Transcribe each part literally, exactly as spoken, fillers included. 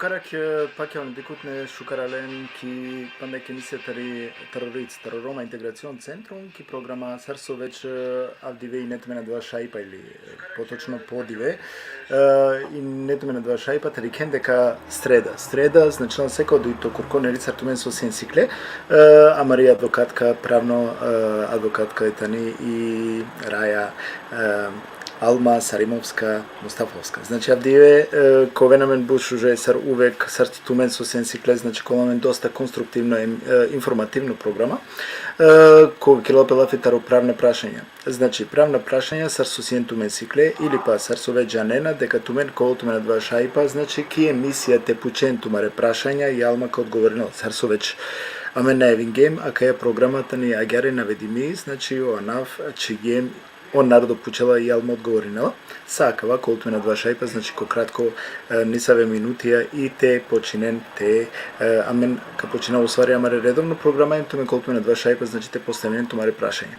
Parak, e, pakjav dikutne šukar alen ki panda ke nise tari, taro ric, taro Roma Integracion Centrum, ki programa sar so već, e, avdive ine tumen adava šajipa ili, e, potočno podive, e, ine tumen adava šajipa te dikhen deka sreda. Sreda, znači, na seko dujto kurko, neli, sar tumen so sien sikle, e, amari advokatka, pravno, e, advokatka e tani i Raja, e, Alma Sarimovska Mustafovska. Znači, avdive, e, ka oven amen but šuže sar uvek, sar tumen so sien sikle, znači, ka ovel amen dosta konstruktivno, em, e, informativno programa, e, koga kerela pe lafi taro pravna prašanja. Znači, pravna prašanja sar so sien tumen sikle, ili pa sar so već džanena, deka tumen ka ovel tumen adava šajipa, znači, ki emisija te pučen tumare prašanja, i Alma ka odgovorinel, sar so već amen najavingjem, akaja programa tani agjaar navedimi, znači, o anav čhigjem, o narodo pučela i Alma odgovorinela. Sa akava ka ovel tumen adava šajipa, znači, ko kratko, e, nisave minutija i te počinen te, e, amen ka počina u stvari amare redovno programa, em tumen ka ovel tumen adava šajipa, znači, te postavinen tumare prašanja.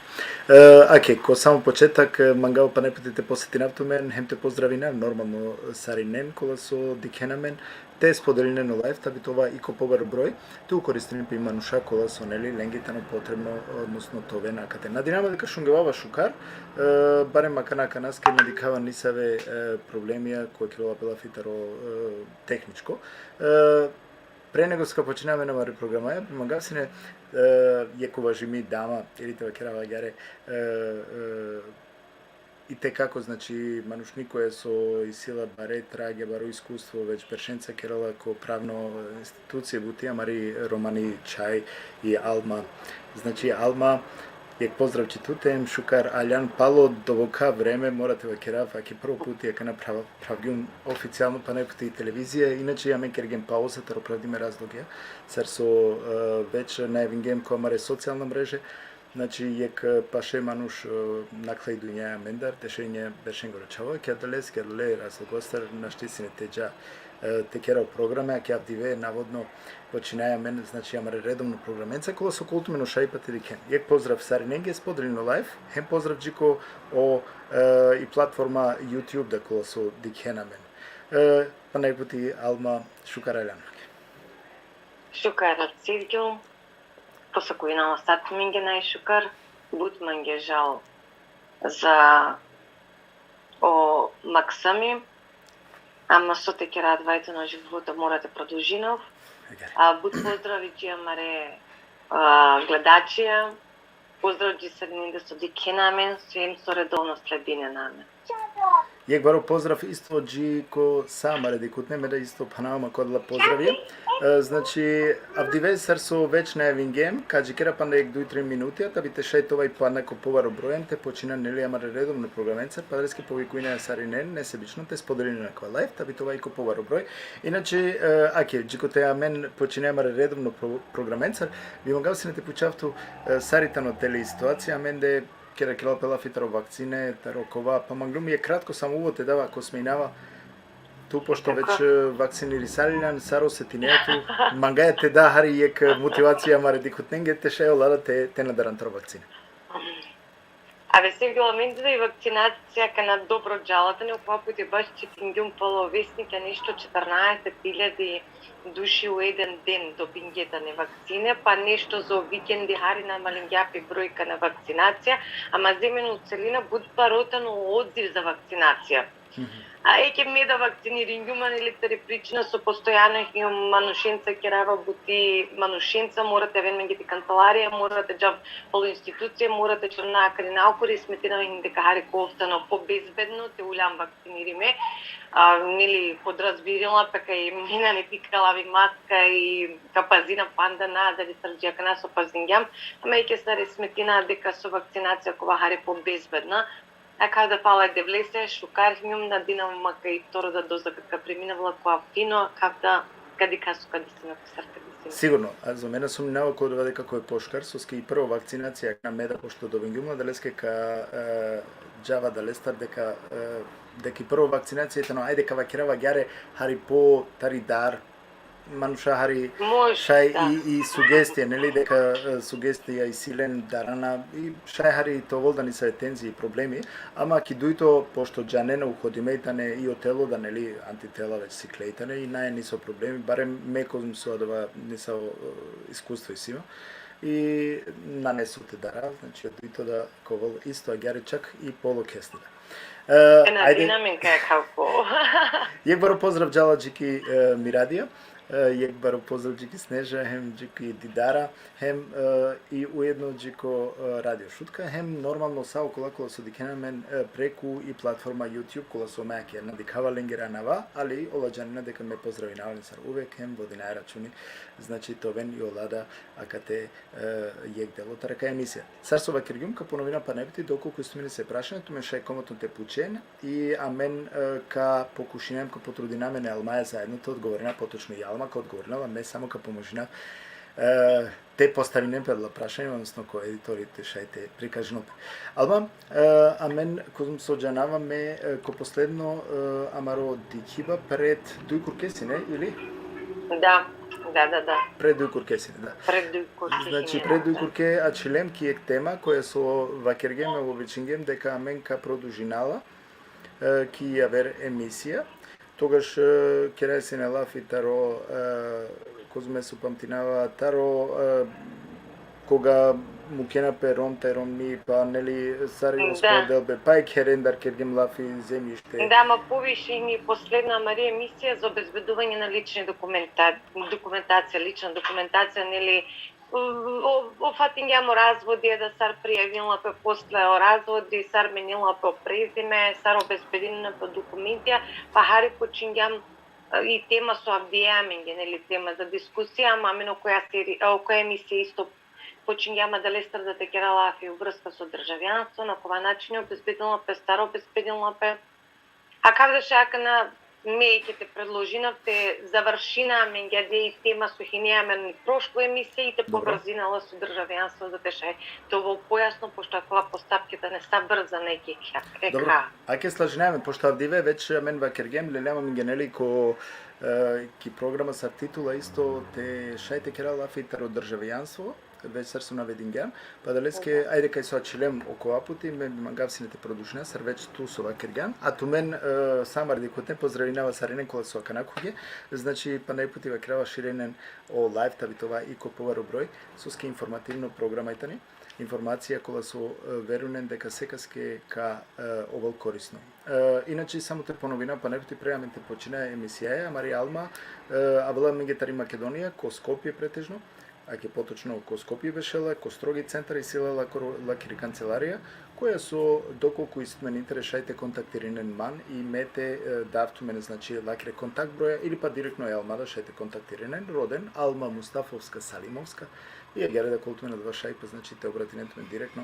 E, ake, ko samo početak, e, mangava pana puti te posetinav tumen, hem te pozdravinav, normalno, sarinen, kola so dikhena amen, te spodelinen o live, ta bi te ova i ko pobaro broj, te ukoristinen pe i manuša kola so, neli, lenge tano potrebno, odnosno te oven akate. Nadinava deka šungavava šukar, e, barem akana, akanaske na dikhava nisave, e, problemija, kola kerela pe lafi taro, e, tehničko. E, pre nego so ka počina amen amari programaja, bi mangav sine, e, jekh uvažimi dama, ili te vakerav agjaar, e, e, i te kako, znači, manušni koja so isi la bare tragja, baro iskustvo, već beršenca kerela ko pravno institucije buti, amari romani čhaj i Alma. Znači, Alma, jekh pozdrav ki tute, em šukar aljan palo dobokha vreme, mora te vakerav, ake prvo puti akana prav-, pravgjum oficijalno pana jekh puti televizija, inače amen kergjem pauza taro opravdime razlogija, sar so, e, već najavingjem ko amare socijalna mreže, znači, jekh, e, paše manuš, e, nakhla i dunjaja amendar, te šaj nje beršengoro čhavo, ki adaleske, ki adale razlogostar našti sine te dža, e, te kera o programe, a ki avdive navodno počinaja amen, znači, amare redovno programenca, kola so ka ovel tumen o šajipa te dikhen. Jekh pozdrav sarinenge, spodelinen o live, hem pozdrav dži ko o, e, i platforma YouTube da kola so dikhena amen. E, pana jekh puti, Alma, šukar aljan. Šukar, Silvio. Posakujnava sa tumenge najšukar, but mange žal za o maksami, ama so te kera, adava i tano životo, mora te prodolžinav. Agjaar. A, but pozdravi dži amare, a, gledačija, pozdrav dži sarinen so dikhena amen, so em so redovno sledinena amen. Jekh baro pozdrav isto dži ko sa amare dikhutne, me da isto phanava ma ko adala pozdravi. E, znači, avdive sar so već najavingjem, ka džikera panda jekh duj trin minutija, ta bi te šaj te ova i pana ko pobaro broj, em te počina, neli, amare redovno programenca, pa adaleske povikujnava sarinen, nesebično te spodelinen akava live, ta bi te ova i ko pobaro broj. Inače, e, ake, dži kote amen počina amare redovno pro-, programenca, bi mangav sine te pučav tut, e, sar i tano teli situacija, amende keda kerela pe lafi taro vakcine, taro kova, pa manglum jekh kratko samo uvod te dav, ako smejnava, tu pošto već, e, vakcinirisali lan, sar osetinea tu, mangaja te da hari jekh, e, motivacija amare dikhutnenge te šaj ola da te, te na daran taro vakcine. A već si bila, amende i vakcinacija akana dobro džala tani, okova puti baš čitingjum palo vesnika, nešto četrnaeset iljadi duši u eden den dobinge tane vakcine, pa nešto za vikendi hari namalingja pe brojka na vakcinacija, ama zemeno u celina but baro tano odziv za vakcinacija. Mhm. A eke me da vakciniringjum, a neli tari pričina so postojano i manušenca kerava buti, manušenca mora te aven mange te kancelarija, mora te džav palo institucija, mora te džav nakari naokori, smetina amen deka hari ko ov tano pobezbedno te uljam vakcinirime. A, neli, podrazbirela pe kaj me nane te ikalav i maska i ka pazina panda, na, dali sar dži akana so pazingjam, ama eke sar smetina deka so vakcinacija kova hari pobezbedna. A kavda, pala e Devlese, šukar hinjum, nadinava ma kaj toro da doza kad ka primina, vla kova fino, kavda, ka dikha so ka desina, ko sar ka desina. Sigurno, a za mene sumninava ko dova deka ko e pošukar, soske i prvo vakcinacija akana me da, pošto dobingjum la, adaleske ka, e, džava adalestar deka, e, deka i prvo vakcinacija i tano, ajde ka vakerava agjaar, hari po tari dar, manuša hari Može, šaj da. i, i sugestije, neli, deka e, sugestija isi len darana, i šaj hari te ovel da nesave tenzije i problemi, ama ki dujto, pošto džanena uhodime i tane i o telo da, neli, antitela već sikle i tane i nae niso problemi, barem me kozom so adava nesavo e, iskustvo isi ma. I nane so te dara, znači, o dujto da ka ovel isto agjaar, čak i polo keste da. E, E, nadinamen kaj kako. Jekh baro pozdrav džala dži ki e, Miradija, e, jekh baro pozdrav dži ki Sneža, hem dži ki Didara, hem e, i ujedno dži ko e, Radio Šutka, hem normalno sa okola kola so dikhena amen e, preku i platforma YouTube, kola so me akana dikhava lengere anava, ali ola džanena deka me pozdravinava len sar uvek, hem vodinaja računi, znači, te oven i ola da akate e, jekh delo tari akaja emisija. Sar so vakergjum, ka ponovina pana jekh puti, dokolku isi tumen nesave prašanja, tumen šaj komotno te pučen, i amen e, ka pokušina hem ka potrudina amen e Almaja zaedno te odgovorina, potočno i Alma ka odgovorina, a me samo ka pomožina e, te postavinen pe adala prašanja, odnosno ko editori te šaj te prikažinel pe. Alma, e, amen, kozom so džanava me, e, ko posledno e, amaro dikhiba pred duj kurke sine, ili? Da, da, da, da. Pred duj kurke sine, da. Pred duj kurke Znači, sine, pred duj da. Kurke ačhilem ki jekh tema koja so vakergjem, obećingjem deka amen ka produžina la e, ki javer emisija. Togaš e, keraja sine lafi taro, e, kozom so pamtinava, taro e, koga mukena pe Rom taj Romni, pa, neli, sar i o Da. spodelbe, pa i kerendar kergjem lafi zemljište. Da, ma poviše i posledna amari emisija za obezbeduvanje na lični dokumenta-, dokumentacija, lična dokumentacija, neli, o, o, ofatingjam o razvodi, da sar prijavinla pe posle o razvodi, sar menila pe o prezime, sar obezbedinla pe o dokumentija, pa hari počingjam e, i tema so avdive amenge, neli, tema za diskusija, ama amen okoja seri-, okoja emisija isto počingjam adalestar da te kera lafi u vrska so državjanstvo, na kova način obezbedinla pe, sar obezbedinla pe. Akava da šaj akana me ke te predložinav te završina amenge adaja i tema so hine amen prošlo emisija i te Dobro. Povrzina la so državjanstvo, za te šaj te ovel pojasno, pošto akala postapke tane sa brza neki. Dobro. Ake slažinaja amen, pošto avdive već amen vakergjem, leljam amenge, neli, ko e, ki programa sar titula isto te šaj te kera lafi taro državjanstvo, već sar so navedingjam, pa adaleske, ajde, kaj so ačhilem okova puti, me bi mangav sine te produžina, sar već tu so vakergjan, a tumen e, sa amare dikhutne pozdravinava sarinen kola so akana khuvge, znači, pana jekh puti vakerava širinen o live, ta bi te ova i ko pobaro broj, soske informativno programa i tani, informacija kola so e, verujnen deka sekaske ka e, ovel korisno. E, inače, samo te ponovina pana jekh puti pre amen te počina emisijaja, amari Alma e, avela amenge tari Makedonija, ko Skopje pretežno, ake potočno ko Skopje bešela, ko Strogi centar isi la lakoro-, lakiri kancelarija, koja so, dokolku isi tumen interes, šaj te kontaktirinen man i me te e, dav tumen, znači, lakire kontakt broja, ili pa direktno e Alma da šaj te kontaktirinen, roden Alma Mustafovska Salimovska, i agjaar da kol tumen adava šaj, pa, znači, te obratinen tumen direktno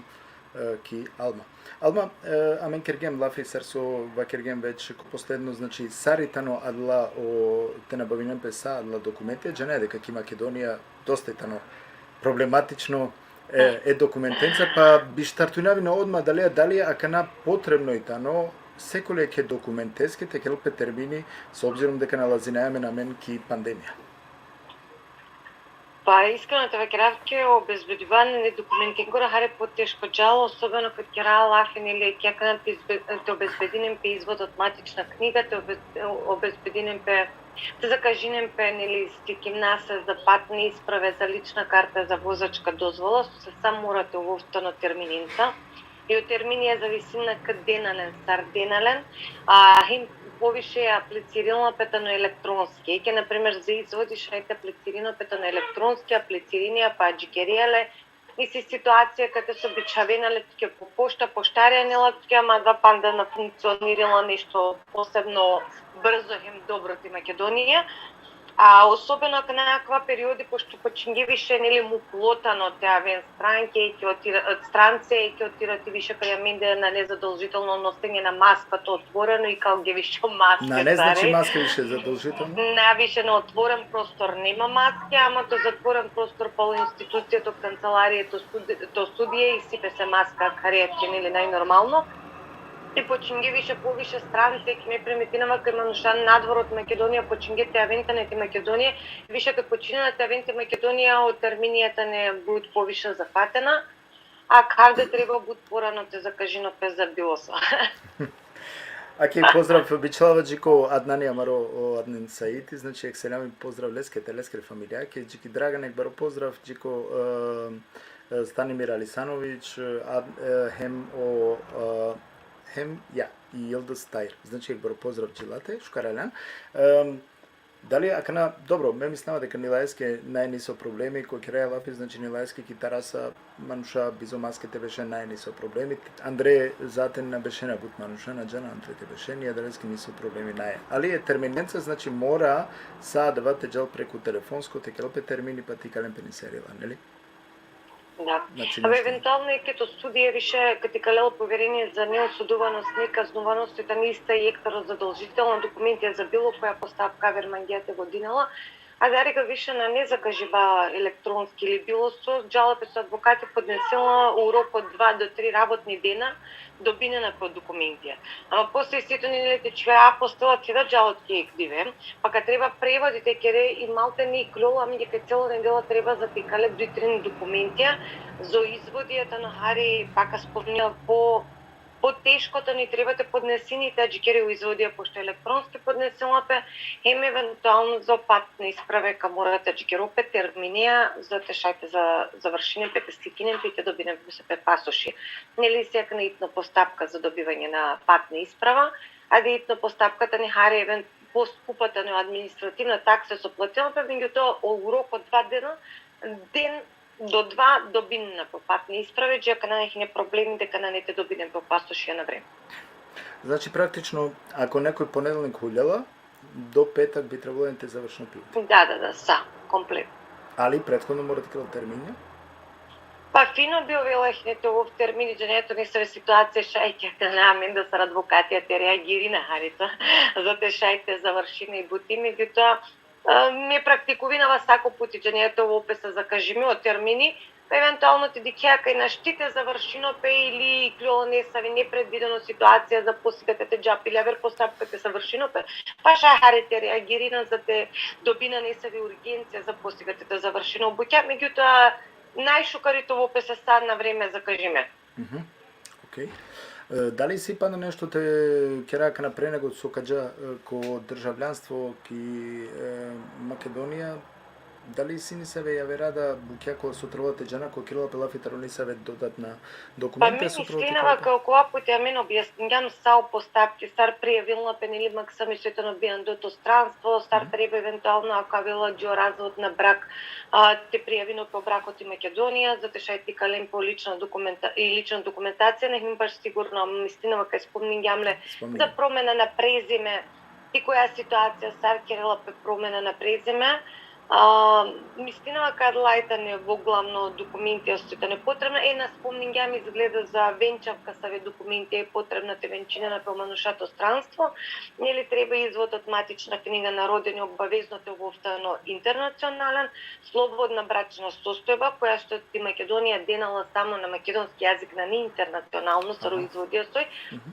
e, ki Alma. Alma, e, amen kergjem lafi, sar so vakergjem već ko posledno, znači, sar i tano adala o, te nabavinen pe sa adala dokumente, džanaja deka ki Makedonija dosta i tano problematično e, e dokumentenca, pa bi štartujnav ine odma, dali, dali akana potrebno i tano sekole jekhe dokumenteske te kerel pe termini, s obzirom deka nalazinaja amen amen ki pandemija. Pa iskreno te vakerav, ke obezbedivanje e dokumentengoro hari poteško džala, osobeno kad kera lafi, neli, ke akana te izbe-, te obezbedinen pe izvod od matična kniga, te obe-, obezbedinen pe, te zakažinen pe, neli, slikimnasa za patne isprave, za lična karta, za vozačka dozvola, so sa mora te ovel tano termininca. I o terminija zavisina kad dena len, sar dena len, a hem poviše aplicirinela pe tano elektronski. Eke, na primer, za izvodi šaj te aplicirina pe tano elektronski, aplicirinea, pa adžikerija le. Isi situacija kate so bičhavena le tuke po pošta, poštari anela tuke, ama adava panda na funkcionirinela nešto posebno brzo hem dobro ki Makedonija. A osobeno akana akava periodi, pošto počingje više, neli, muklo tano te aven stranke, ke otira, strance, ke otira ti više kaj amende nane zadolžitelno nosenje na maska to otvoreno i kalge više maske. Nane, znači, Sare. Maska više zadolžitelno? Na, više na otvorem prostor nema maske, ama to zatvorem prostor palo institucija, to kancelarije, to sud-, to sudije, isi pe se maska, kare, neli, najnormalno. И починге више повише странци, ке ме приметинава кај мануша надвор од Македонија, починге те авен тане те Македонија, више кај починена те авен те Македонија, од терминија тане буд повише зафатена, а каде треба буд порано те закажино пе за било со. Ake pozdrav bičhalava dži ko Adnani amaro, o Adnan Saiti, znači ek selami pozdrav leske, te leskere familijake, dži ki Dragan ek baro pozdrav, dži ko e, e, Stanimir Alisanović, e, Ad- e, hem o e, hem ja, i Yildiz Tair. Znači ek baro pozdrav dži late, šukar aljan. Em, Dali akana, dobro, me mislinava deka ni leske naj niso problemi, ko keraja lafi, znači ni leske ki tarasa manuša bizo maske te bešen naj niso problemi. Andre zaten na bešena but manuša, na džana andre te bešen, i adaleske niso problemi naj. Ali e terminenca, znači mora sa adava te džal preku telefonsko, te kerel pe termini pa te ikalen pe nesave rila, neli? Да. Znači, Абе, nešto. евентуално е кето судија више кај ти калел поверение за неосудуваност, неказнуваност, е тани иста и ектаро задолжителна документија за било која постапка вер мангеа те го динела, а дарига више на не закажива електронски или било со, джала пе со адвокати поднесела у рок од два до три работни дена добинена по документија. Ама после сето нели те чуе апостила ти да джалот ке ек диве, па ка треба преводи те кере и малте не иклола, ами дека цело недела треба за ти кале дуи три документија, за изводија тано хари, пака спомнија по потешкото ни треба те поднесини та джикери у изводија, пошто електронски поднесила пе, хем евентуално за патна исправе ка мора та джикеро пе терминија, за те шајте за завршине пе, те стикине пе, те добине пе се пе пасоши. Нели, секна итно постапка за добивање на патна исправа, а да итно постапката не хари евен поскупата, но административна такса со платила пе, меѓутоа у рок од два дена, ден до два добинна по патни исправи, дека на не проблеми, дека на не те добинен по пасошија на време. Znači praktično, ako neko je ponedeljak huljela, do petak bi trebalo da te završno pivo. Да, да, да, са, комплет. Ali prethodno mora te krel terminja? Па фино би овелахне те овој термини, джането не се ситуација шајќа на мен да се адвокатија те реагирина харито, за те шајте завршина и бути, меѓутоа а, ме практикувинава сако пути, джането во опеса закажими од термини, па евентуално ти дикеа кај наштите завршино пе или клјоло не сави непредвидено ситуација за посигате те джапиле, вер постапкате завршино пе, па шај харе те реагирина за те добина не сави ургенција за посигате те завршино буќа, меѓутоа најшукарито во опеса сад на време закажиме. Mhm. Okej. E, da li si pana nešto te kera kana pre nego so ka dža e, ko državljanstvo ki e, Makedonija, da li si nisave javera da bukja ko so trebalo te džana ko kirila pe lafi taro nisave dodatna Па dokumenta ми so trebalo te мислинава kirila? Како кога пути, а мен објаснинам са о постапки, сар пријавилна пе, нели, максами светено бијан до то странство, сар треба евентуално, ако авела џо развод на брак, а, те пријавино по бракот и Македонија, за те шај ти кален по лична документа и лична документација, не ми баш сигурно, мислинава кај спомнинѓам ле Спомнинга. За промена на презиме, и која ситуација сар керела пе промена на презиме, а, мислинава кај лајта не во главно документи остите не потребна, е на спомнинѓам изгледа за венчавка саве документи е потребна те венчина на проманушато странство, нели треба извод од матична книга на родени обавезно те обовтано интернационален, слободна брачна состојба, која што ти Македонија денала само на македонски јазик на неинтернационално, саро Аха. Изводија сој,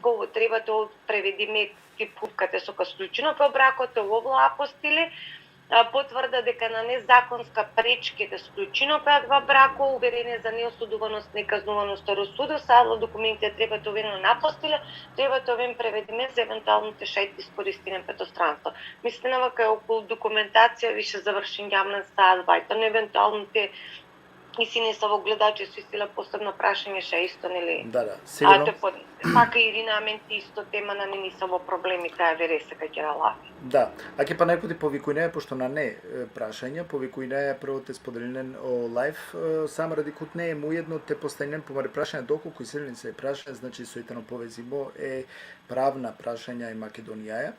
кого треба те преведиме тип хупкате со ка склучено по бракот, во вла апостили, а, потврда дека на незаконска пречки да склучино пе два брако, уверение за неосудуваност, неказнуваност, старосудо, садла документија треба те овено на апостиле, треба те овен преведиме за евентуално те шајт искористине пето странство. Мислинава кај околу документација више завршингјам на сад вајтон, евентуално те и си не са во гледачи, си сила посебно прашање, ше исто, нели? Da, da, А sigurno. те под... Пака Ирина, мен ти исто тема на нени са во проблеми, таа вере се кај ќе лафи. Da, ake pa najputi povikujnaja, pošto na ne e, prašanja, povikujnaja prvo te spodelinen o live, e, samo radi kut ne, em ujedno te postavinen pomare prašanja, dokolku iselin se prašanja, znači so i tano povezimo e pravna prašanja i Makedonijaja.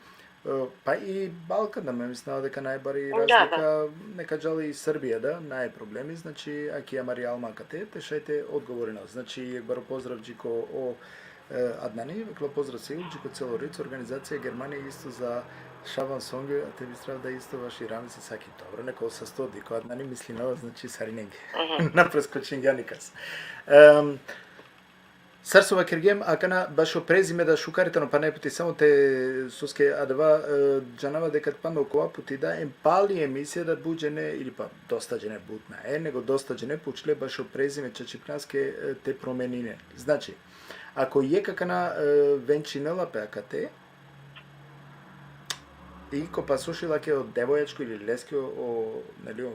E, pa i Balkan, da me mislava deka najbari Da, razlika, neka džali i Srbija, da, naj problemi, znači, aki amari alma kate, te šaj te odgovorina. Znači, jek baro pozdrav dži ko o E, Adnani, veklo pozdrav Seul, dži ko celo Rico, organizacija Germanije isto za Šaban Songül, a te bistrav da isto vaši rami se saki. Dobro, neko sasto diko Adnani mislinava, znači sarinenge. Na preskočingja nikas. Em, Sar so vakergjem, akana bašo prezime da šukar tano pana jek puti samo te, soske adava, e, džanava deka pana okova puti da em pali emisija da but džene, ili pa dosta džene, but nae, nego dosta džene pučle bašo prezime čačipnaske, e, te promenine. Znači, ako jek akana, e, venčinela pe akate, i ko pasoši lake o devojačko ili leske o, o, neli, o,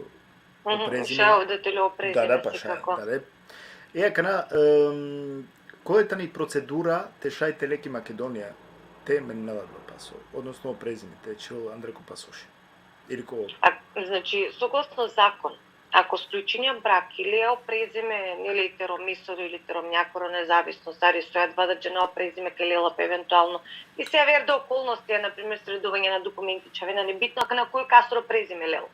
o Mhm, prezime. Šaj ov da te le o prezime, Da, da, pa šaj, sikako. Da, da. E, akana, em, koja tani procedura te šaj te le ki Makedonija, te menela adava paso, odnosno o prezime, te čhol andre ko pasoši? Ili ko A, znači, согласно закон, ако склучиня брак и леа о презиме, нели, тиро Мисор или тиро мнjakoro, независно sar so adava da džana o prezime ka lela pe eventualno. I se aver da okolnosti, na primer, sreduvanje na dokumenti, čhavena, nebitno, akana koj kasoro prezime lela.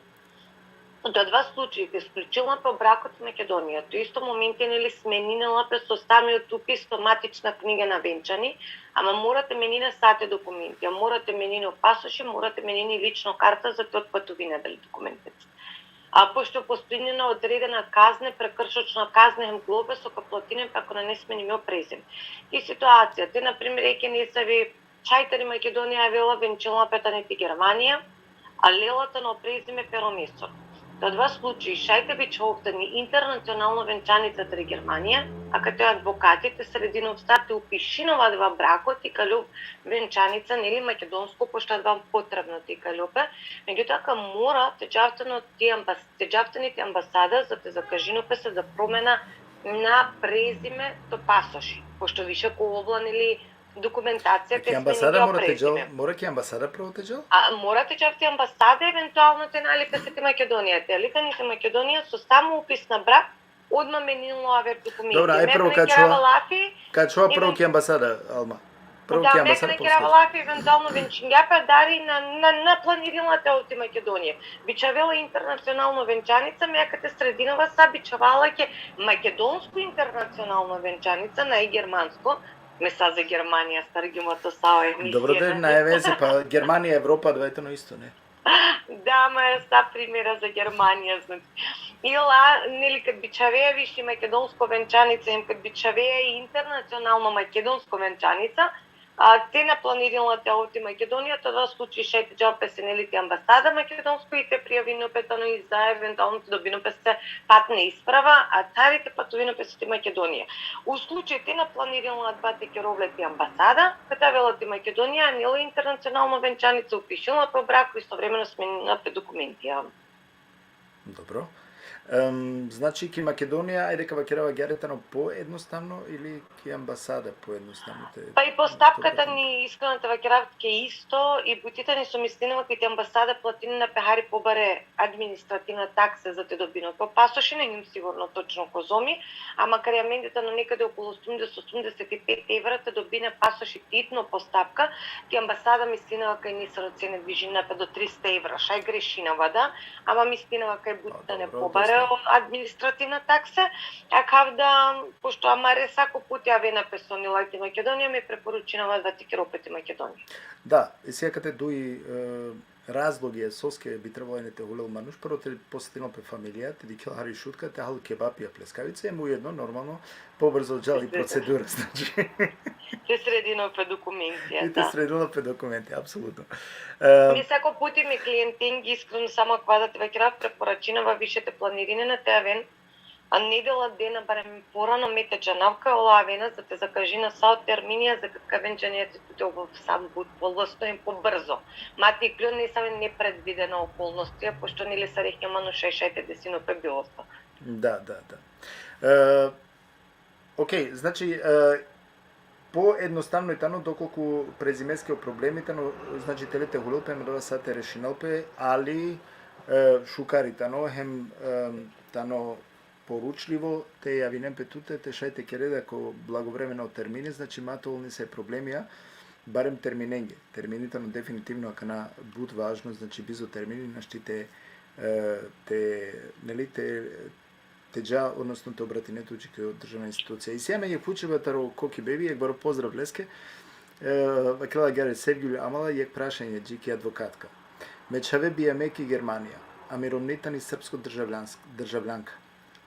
До два случаи, кај склучила пе бракот во Македонија, то исто моменти, нели, сменинела пе со самиот упис со матична книга на венчани, ама мора те менина сите документи, а мора те менина пасоши, мора те менина и лично карта за те отпатувина дали документација. А пошто постојано одредена казна, прекршочна казна, хем глоба со ка платине, па ако не смениме о презиме. И ситуација, те, на пример, еке не сави Шајтари Македонија авела, венчинла пе тани ти Германија, а лела тано о презиме перо Мисор. До два случаи, шајте би чолтани интернационално венчаница тири Германија, а каде адвокатите срединов сар те упишинова адава бракот и кај лоб венчаница, нели, македонско, пошто адава потребно ти кај лоб е. Меѓутоа, ка мора те джавтано ти амбас-, те джавтани ти амбасада за те закажино пе се за промена на презиме то пасоши. Пошто више ко обла, нели, документација. Ki te ambasada smeningja o prezime. Mora ki ambasada prvo te džal? A mora te džal ti ambasada, eventualno te nali pese ti Makedonija. Te ali tani ti Makedonija, so samo upis na brak, odma menilo aver dokumenti. Dobro, aj prvo ka čova, ka čova prvo ki ambasada, Alma. Prvo ki ambasada, posle. Da, me kerava lafi, eventualno venčingja pe, dari na, na, na planirila te ov ti Makedonija. Bi čhavela internacionalno venčanica, me akate sredinova sa bi čhavala ke makedonsko internacionalno venčanica, na i germansko, Me sa za Germanija stargimo to sa o emisija. Dobro, da, nema veze, pa Germanija, Evropa, adava tano isto, ne? Da, ma sa primera za Germanija, znači. Ila, neli, kad bi čhavea više makedonsko venčanica, em kad bi čhavea i internacionalno makedonsko venčanica, a te na planirila te ov ti Makedonija, to adava slučaj šaj te džal pese, neli, ti ambasada makedonsko i te prijavino pe tano i za eventualno te dobino pese patna isprava, a tari te patuvino pese ti Makedonija. U slučaj te na planirila adava te kerol le ti ambasada, kate avela ti Makedonija, anela internacionalno venčanica, upišinela pe o brak, istovremeno smenina pe dokumentija. Dobro. Em, znači, ki Makedonija, ajde ka vakerava agjaar, tano poednostavno ili ki ambasada poednostavno te... Pa i postapka tani, iskreno te vakerav, ke isto, i buti tani so mislinava kaj ti ambasada platinena pe hari pobare administrativna taksa za te dobino pe pasoši, na injum sigurno točno kozomi, ama kari amende tano nekade okolo osumdeset, osumdeset i pet evra te dobina pasoši ti itno postapka, ti ambasada mislinava kaj nisar o cene dvižina pe do trista evra, šaj grešinava da, ama mislinava kaj buti tane pobare o administrativna taksa, a kav da, pošto amare sako puti avena pe so nela ti Makedonija, me preporučinava da ti kerol pe ti Makedonija. Da, isi akate duj, e, razlogi soske bi trebalo ine te hulel manuš, prvo te posetinol pe familija, te dikhel hari Šutka, te hal kebapi a pleskavica, em ujedno, normalno, pobrzo džal i procedura, znači. Te sredinol pe dokumentija, da. I te sredinol pe dokumentija, apsolutno. E, me sako puti me klijentingi, iskreno, samo akava da te vakerav, preporučinava više te planirinen, a te aven, a nedela dena, barem porano, me te džanav kaj ola avena za te zakažina sa o terminija, za kaj ka aven džanea te tute ov sa but polesno em pobrzo. Ma te ikljon nesave nepredvidena okolnostija, pošto neli sar ekhe manuša šaj te desino pe bilo so. Da, da, da. E, okej, znači, e, poednostavno i tano dokolku prezimeske o problemi tano, znači, tele te hulel pe, em adava sa te rešinel pe, ali, e, šukar i tano, hem, e, tano poručljivo te javinen pe tute, te šaj te kere da ko blagovremeno termini, znači, ma te ol nesave problemija, barem terminenge. Termini tano definitivno akana but važno, znači, bizo termini našti te, e, te, neli, te, te dža, odnosno te obratine tuđi ko državna institucija. Isi amen jekh pučiba taro Koki Bebi, jekh baro pozdrav leske. E, vakerela agjaar: Sevgili Amala, jekh prašanje dži ki advokatka. Me čhave bijame ki Germanija, a mi romni tani srpsko državljansk-, državljanka.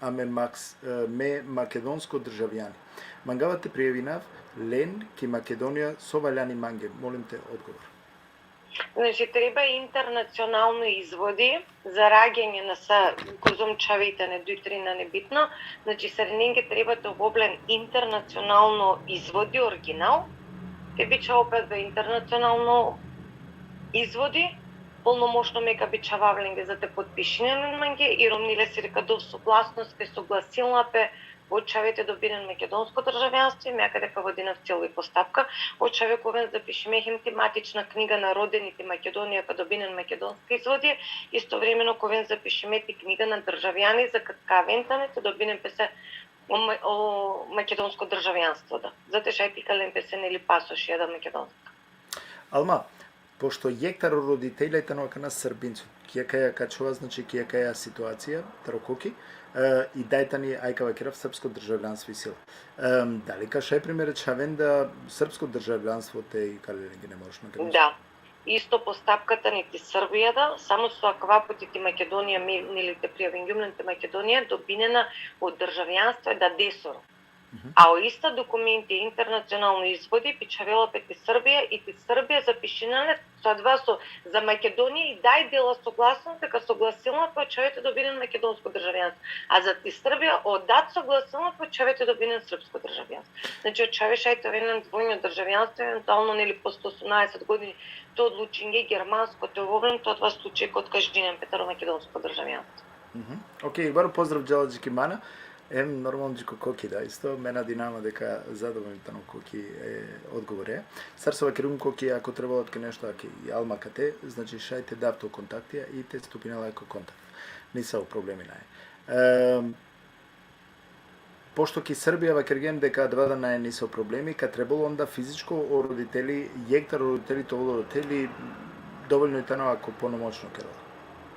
Ame maks-, e, me makedonsko državjani. Mangava te prijavinav len ki Makedonija, so valjani mange? Molim te odgovor. Znači, treba internacionalno izvodi za rađanje na sa, kozom čhave tane, duj, tri, nane bitno. Znači, sarinenge treba te ovel len internacionalno izvodi, original. Te bičhava pe internacionalno izvodi, polnomoćno me ka bičhavav lenge za te potpišinen len mange, i romnile sir ka dov soglasnost, kaj soglasila pe o čhave te dobinen makedonsko državjanstvo, i me akate ka vodinav celo i postapka. O čhave ka oven zapišime hem ki matična kniga na rodeni ti Makedonija ka dobinen makedonsko izvodi, istovremeno ka oven zapišime ti kniga na državjani, za ka-, ka aven tane te dobinen pese o, ma-, o makedonsko državjanstvo, da. Za te šaj te ka len pese, neli, pasoš, ja, da, makedonska. Alma, pošto jekh taro roditelja i tano akana Srbinco, ki akaja ka ačhova, znači, ki akaja situacija, taro koki, e, i daj tani, aj ka vakerav, srpsko državljanstvo isi le. Em, dali ka šaj, primer, čhaven da srpsko državljanstvo te ikale lenge, ne moraš me ka... Da. Isto postapka tani ti Srbija, da, samo so akava puti ti Makedonija, mi, neli, te prijavingjum len ti Makedonija, dobinena o državjanstvo e dadesoro. A o ista dokumenti, internacionalno izvodi, bičhavela pe ti Srbija, i ti Srbija zapišinela le, so adava so za Makedonija i daj dela soglasnost, deka soglasila pe o čhave te dobinen makedonsko državjanstvo. A za ti Srbija, o dad soglasila pe o čhave te dobinen srpsko državjanstvo. Znači, o čhave šaj te oven len dvojno državjanstvo, eventualno, neli, posle osemnaeset godini te odlučinge germansko te ovel len, to adava slučaj ka otkažinen pe taro makedonsko državjanstvo. Mhm. Okej, baro pozdrav džala dži ki mana. Em, normalno, dži ko koki, da, isto. Me nadinava deka zadovoljno tano koki, e, odgovore. Sar so vakergjum, koki, ako trebela tuke nešto, aki Alma kate, znači, šaj te dav to kontaktija i te stupinela ko kontakt. Nisavo problemi nane. Em, pošto ki Srbija vakergjem deka adava da nane nisavo problemi, ka trebalo onda fizičko o roditeli, jekh taro roditeli te ovel o roditeli, dovoljno i tano ako polnomoćno kerela.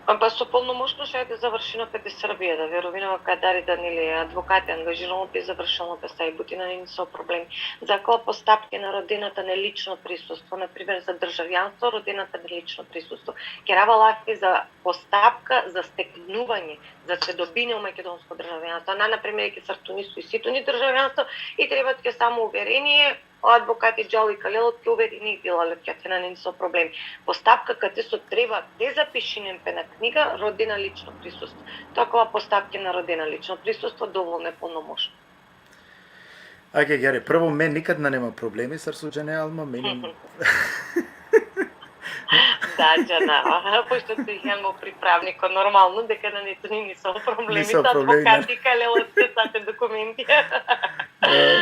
A pa so polnomoćno šaj te završina pe ti Srbija, da, verovinava kaj, dali da, neli, advokati angažiramo pe, završamo pe sa i buti, nane nisavo problemi. Za akala postapke na rodena tane lično prisustvo, na primer za državjanstvo, rodena tane lično prisustvo. Kerava lafi za postapka za steknuvanje, za te dobine o makedonsko državjanstvo. A na, na primer, eke sar tuni so isi tuni državjanstvo i treba tuke samo uverenie, o advokati džal i ka lel tuke uverenie i dela le tuke, nane nisavo problemi. Postapka kate so treba te zapišinen pe na kniga, rodena lično prisustvo. To akala postapke na rodena lično prisustvo, dovoljno e polnomoćno. Ake, gjare, prvo, me nikad nane ma problemi, sar so džane, Alma, me imam... Da, džanava. Pošto tu i hango pripravniko, normalno deka nane tuni nisavo problemi. Nisavo Sa problemi, da. Advokati ka lel tuke sa te dokumenti. E,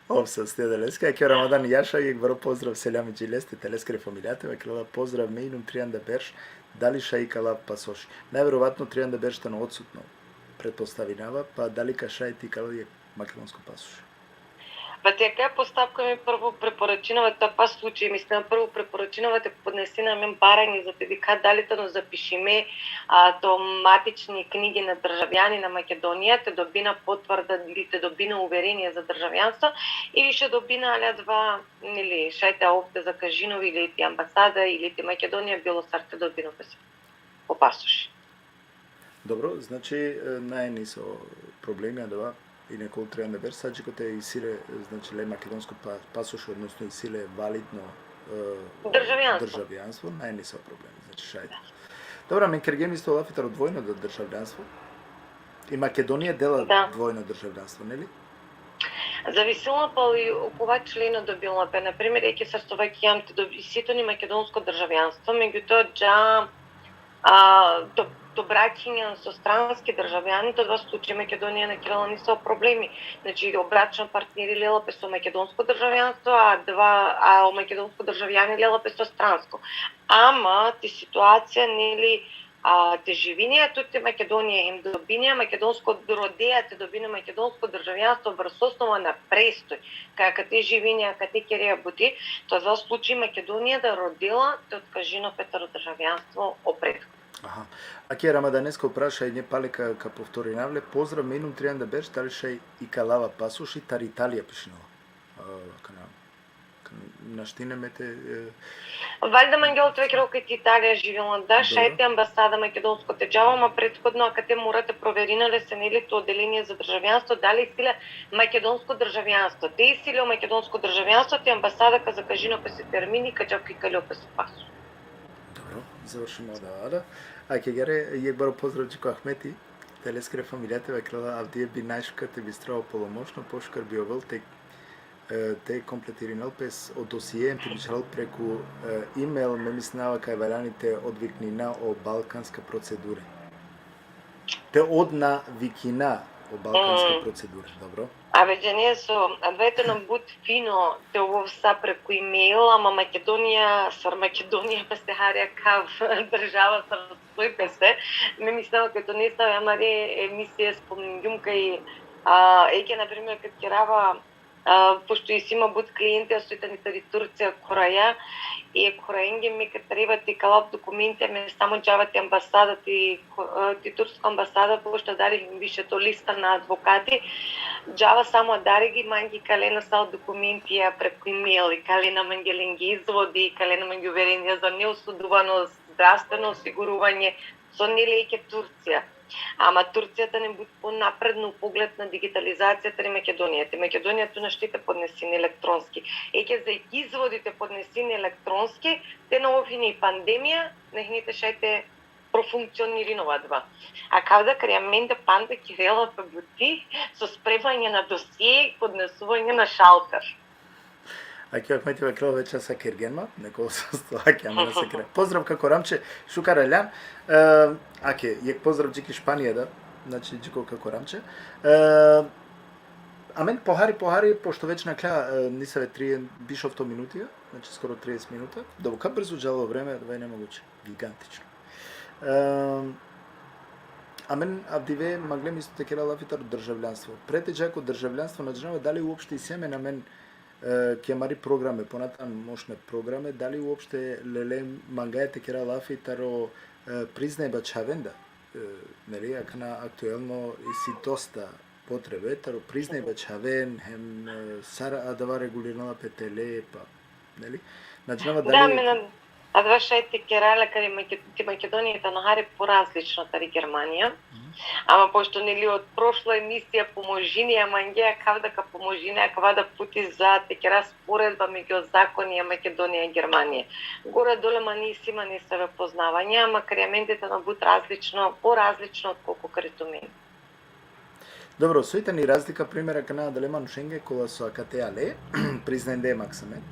ov sastija adaleske, ake o Ramadan Jaša, jekh baro pozdrav, seljami dži leste, te leskere familijate, vakerela: pozdrav, me inum trianda berš, dali šaj ikalav pasoši? Najverovatno trianda berš tano odsutno, pretpostavinava, pa dali ka šaj te ikalav jekh makedonsko pasoši? Pa ti akaja postapka mi prvo preporačinava, to akava slučaj, mislim, prvo preporačinava te podnesina amen baranje za te dikha dali tano zapišime, a, to matični knjigi na državjani na Makedonija, te dobina potvrda ili te dobina uverenie za državjanstvo, ili šaj dobina ale adava, ili šaj te ov te zakažinol, ili ti ambasada, ili ti Makedonija, bilo sar te dobina o pasoši. Dobro, znači, e, nane nisavo problemi adava, i nikol trianda berš, sa dži kote isi le, znači, le makedonsko pa-, pasoš, odnosno isi le validno, e, Državjanstvo. Državjanstvo, nane nisavo problemi, znači, šaj. Dobro, amen kergjem isto lafi taro dvojno da-, državjanstvo. I Makedonija dela... Da. Dvojno državjanstvo, neli? Zavisela pe o kova členo dobila pe. Na primer, eke sar so vakergjam, te dobi-, isi tuni makedonsko državjanstvo, megjutoa dža, a, to, to bračinjan so stranski državjani, to adava slučaj Makedonija na kerela nisavo problemi. Znači, o bračno partneri lela pe so makedonsko državjanstvo, a adava, a o makedonsko državjani lela pe so stransko. Ama ti situacija, neli, a, te živinea tut te Makedonija hem dobinea makedonsko, rodea te dobine makedonsko državjanstvo vrs osnova na prestoj, kaj kate živinea, kate kerea buti, to adava slučaj Makedonija da rodela te otkažinol pe taro državjanstvo o prethodno. Aha. Ake Ramadanesko prašanje, pale ka, ka povtorinav le: pozdrav, me inum trianda berš, dali šaj ikalava pasoši? Tari Italija pišinela. A, kana, Našti na me te, e, Valjda, Mangelo, te vakerel kaj ti Italija živinela, da, Dobro. šaj te ambasada makedonsko te džava, ma prethodno akate mora te proverina le se neli to odelenie za državljanstvo, dali isi le makedonsko državljanstvo. Te isi le o makedonsko državljanstvo, te ambasada ka zakažini pe se termini, ka džav ki kaljo pe se paso. Dobro, završimo da, da. Ake gere, jekh baro pozdrav dži ko Ahmeti, te leskere familija te vakerela avdive bi najšukar te bistra o polomoćno, pošukar bi ovel te, e, te kompletirinel pes o dosije, te bičharal preku, e, e-mail, me mislinava kaj valjani te odviknina o balkanska procedure. Te odnavikina o balkanska Mm. procedure, dobro? A vedžane so, adava tano but fino te ovel sa preku e-mail, ama Makedonija, sar Makedonija, pa se hari akav država, sar soj pese. Me mislinava kaj to nesave amare emisije spomingjum kaj, a, eke, na primer, kad kerava, a, pošto isi ma but klientija soj tani tari Turcija, khoraja, i khoraenge me kad treba te ikalav dokumentija, me samo džava te ambasada, te, ko-, a, te tursko ambasada, pošto adari više to lista na advokati, džava samo adari, gi mange ikalena sa o dokumentija preku e-mail, ikalena mange lenge izvodi, ikalena mange uverenja za neosudovanost, zdravstveno osiguruvanje, so neli eke Turcija. Ama Turcija tani but ponapredno u pogled na digitalizacija tari Makedonija. Te Makedonija tu našti te podnesini elektronski. Eke za izvodi te podnesini elektronski, te na ov hini pandemija, na hini te šaj te profunkcionirinol adava. Akav da, kari amende panda kerela pe buti so spremanje na dosije, podnesuvanje na šalter. Ake Ahmeti vakerela veća sa kergen ma, neko so ake amena sa kera. Pozdrav kako Ramče, šukar aljan. E, ake, jekh pozdrav dži ki Španija, da, znači dži ko kako Ramče. E, amen pohari, pohari, pošto već nakhlja, e, nisave tri, biš ofto minutija, znači skoro trideset minuta. Dobro, ka brzo džala o vreme, adava i nemoguće, gigantično. E, amen avdive manglem isto te kera lafi taro državljanstvo. Pre te dža ko državljanstvo, na džanava dali uopšte isi amen, amen, e, ki amari programe, ponatan moćne programe, dali uopšte lele mangaja te kera lafi taro, e, priznajba čhavenda, e, neli, akana aktuelno isi dosta potrebe, taro priznajba čhaven, hem, e, sar adava regulirinela pe tele, pa, neli? Na džanava Da, dali me na-, adava šaj te kera le, kari Make-, ti Makedonija tano hari porazlično tari Germanija. Ama pošto, neli, od prošlo emisija pomožini, ama nge akav da ka pomožini, akav da puti za te kera sporedba megju zakonija Makedonija i Germanija. Gore dole ma nisi ma nesave poznavanja, ama kari amende tano but različno, porazlično, otkolku kari tumende. Dobro, soj tani razlika, primer, akana adale manušenge kola so akate ale, priznajnde maksamen,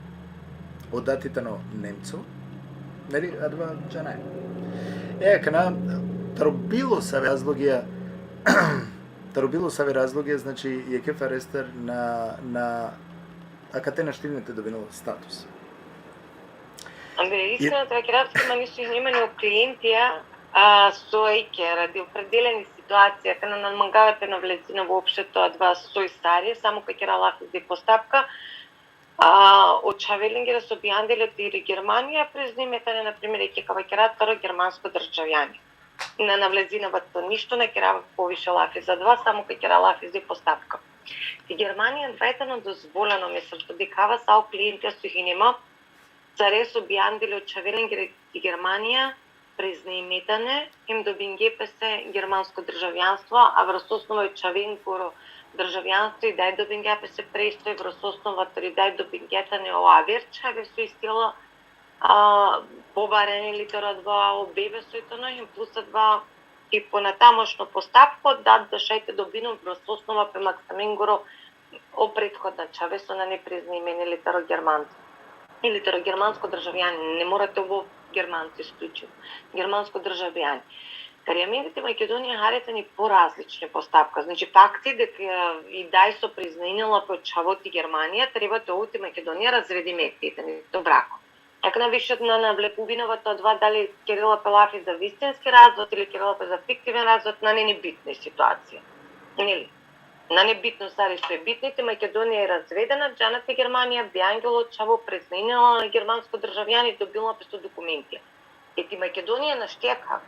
o dati tano Nemco, neli, adava džanaja. E, akana, taro bilo save razlogija, taro bilo save razlogija, znači, jekhe farestar na, na, akate našti len te dobinel status. Ande, iskreno te vakerav, ma nisu imani o klientija, a, so eke, radi opredeleni situacija, akana na mangava te navlezina uopšte to adava soj sari, samo ka kera lafi za postapka, a, o čhave lengere so bijandile tari Germanija, priznajme tane, na primer, eke ka vakera, taro germansko državljani. Na navlezina vato ništo, na kera poviše lafi za adava, samo ka kera lafi za postapka. Ti Germanija adava tano dozvoleno, me sar so dikhava sa o klientija so hine ma, care so bijandile o čhave lengere ti Germanija, priznajme tane, hem dobinge pese germansko državljanstvo, a vrsosnova o čhavengoro državljanstvo i daj dobingja pese prestoj, vrsosnova tari daj dobingja tane o aver čhave so isi la, a, pobareni li taro adava o bebe soj tano, hem plus adava i ponatamošno postapko, da, da šaj te dobinel vrsosnova pe maksamengoro o prethodna čhave so nane priznajmeni li taro Germanci. Ili taro germansko državljani, ne mora te ovel Germanci slučaj. Germansko državljani. Kari amende ti Makedonija hari tani porazlični postapka. Znači, fakti deka, e, i daj so priznajnela pe o čhavo ti Germanija, treba te ovel ti Makedonija razvedime, te tani to brako. Akana više na navlekuvina vato adava dali kerela pe lafi za vistinski razvod ili kerela pe za fiktiven razvod, nane ni bitno i situacija. Neli? Nane bitno sar i so je, bitno ti Makedonija i razvedena, džana ti Germanija, bijangela o čhavo, priznajnela germansko državljani, dobinela pes o dokumentija. E ti Makedonija našti akav.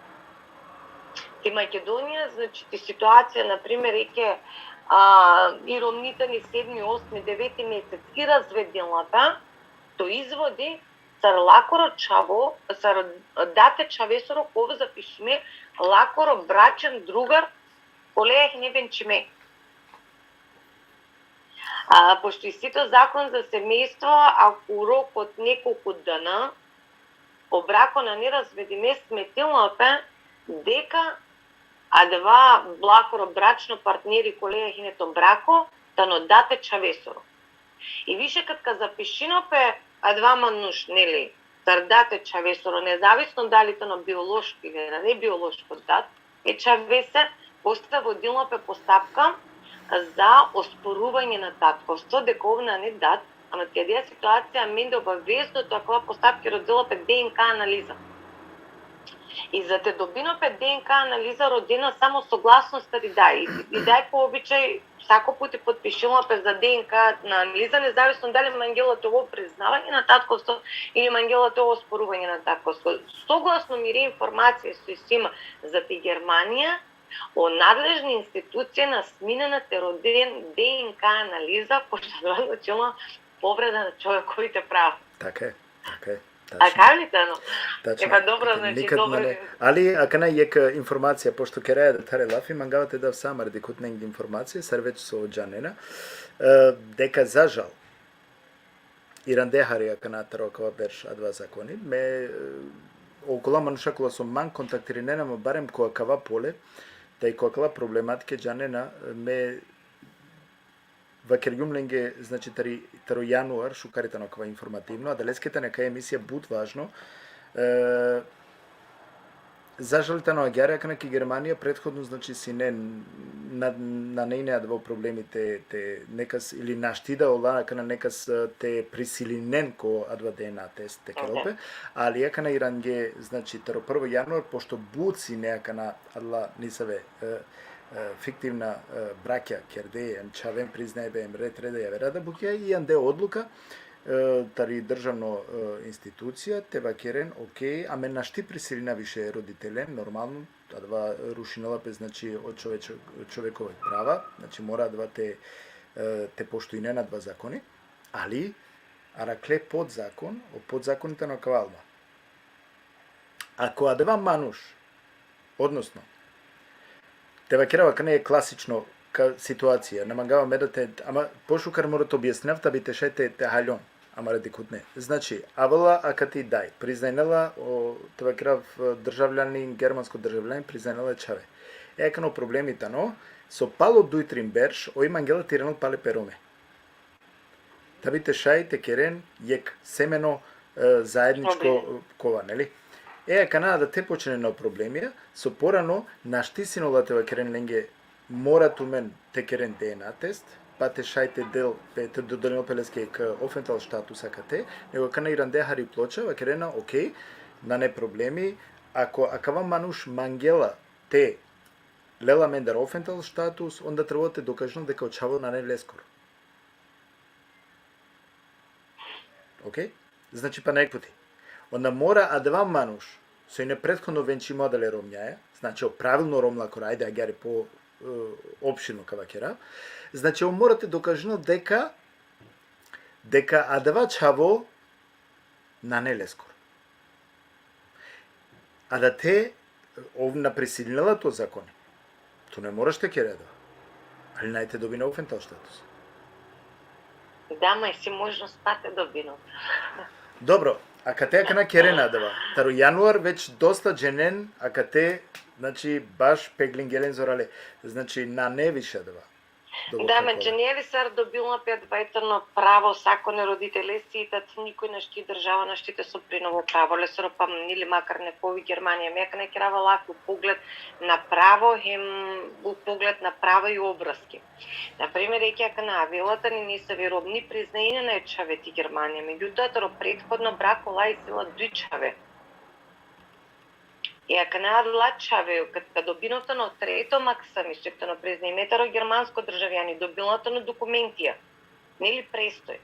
Ti Makedonija, znači, ti situacija, na primer, eke, a, i romni tani sedmi, osmi, deveti mesec i razvedinela pe, to izvodi sar lakoro čhavo, sar date čhavesoro kov zapišime lakoro bračen drugar, koleja hine venčime. A pošto isi to zakon za semejstvo, ako u rok od nekoliko dana o brako nane razvedime, smetinela pe deka adava lakoro bračno partneri koleja hine to brako tano date čhavesoro. I više kad ka zapišina pe adava manuš, neli, sar date čhavesoro, nezavisno dali tano biološko ili nane biološko dat, e čhavese, posle vodinela pe postapka za osporuvanje na tatkovstvo, deka ov nane dat, ama ti adaja situacija amende obavezno to akava postapki rodela pe D N K analiza. I za te dobina pe D N K analiza rodena samo saglasnost tari daj. I, i daj po običaj sako puti potpišinela pe za D N K analiza, nezavisno dali mangela te ovel priznavanje na tatkovstvo ili mangela te ovel osporuvanje na tatkovstvo. Soglasno miri informacija so isi ma za ti Germanija, o nadležni institucija na sminena te roden D N K analiza, pošto adava značinela povreda na čovekovite prava. Така е, така е. A kaj li tano? Tačno. E pa dobro, znači, Nikad dobro. nane. Ali akana jekh informacija, pošto keraja da tare lafi, mangava te dav sa amare dikhutnenge informacija, sar već so džanena, e, deka za žal, irande hari akana taro akava berš adava zakoni, me, e, okola manuša kola so man kontaktirinena ma barem ko akava pole, da i ko akala problematike džanena, me vakergjum lenge, znači, tari, taro januar, šukar i tano akava informativno, adaleske tane akaja emisija but važno. E, za žal tano agjaar akana ki Germanija prethodno, znači, sine na, nane ine adava problemi te, te nekas, ili našti da ola akana nekas, e, te prisilinen ko adava D N A test te kerel pe, ali akana irange, znači, taro prvo januar, pošto but sine akana adala nisave, e, e, fiktivna, e, brakja kerde, em čhaven priznajbe, em red reda javera da bukja, i ande odluka, e, tari državno, e, institucija, te vakeren, okej, amen našti prisilina više roditelen, normalno, adava rušinela pe, znači, o čoveč-, čovekove prava, znači, mora adava te, e, te poštujnen adava zakoni, ali arakhle podzakon, o podzakoni tano akava alma. Ako adava manuš, odnosno, te vakerav, akana e klasično ka-, situacija, na mangava me da te, ama pošukar mora te objasninav, ta bi te šaj te, te haljon amare dikhutne. Znači, avela akate daj, priznajnela o, te vakerav, državljanin, germansko državljanin, priznajnela čhave. E, akana o problemi tano, so palo duj trin berš, oj mangela te iranel pale pe Rome. Ta bi te šaj te keren jekh semeno, e, zaedničko, e, kova, neli? E, akana da te počnena o problemija, so porano našti sine ola te vakeren lenge, mora tumen te keren D N A test, pa te šaj te del pe, te dodelel pe leske jekh Aufenthaltsstatus akate, nego akana irande hari ploča, vakerena, okej, nane problemi, ako akava manuš mangela te lel amendar Aufenthaltsstatus, onda trebela te dokažinel deka o čhavo nane leskoro. Okej? Znači, pana jekh puti. Onda mora adava manuš, so ine prethodno venčimo adale romnjaja, znači, o pravilno Rom lakoro, ajde, agjaar po, e, opširno ka vakera, znači, ov mora te dokažinel deka, deka adava čhavo nane leskoro. A da te, ov na prisilinela to zakoni. Tu ne moraš te kere adava. Ali nane te dobine Aufenthaltsstatus. Da, ma isi možnost pa te dobine. Dobro, akate akana kerena adava. Taro januar već dosta dženen, akate, znači, baš peglingje len zorale. Znači, nane više adava. Dobro, da, kako me je? Džanea li sar dobinela pe adava tano pravo, sakone roditele si, tad nikoj našti, država našti te soprinel o pravo lesoro, pa, neli, makar neko i Germanija. Me akana kerava lako pogled na pravo, hem u pogled na prava i obraski. Na primer, eke akana avela tani nesavi romni, priznajnena e čhave ti Germanija, megjutoa taro prethodno brako ola isi la duj čhave. E akana adala čhave, kad, kad dobinela tano treto maksami, so tano priznajme taro germansko državljani, dobinela tano dokumentija, neli, prestoj.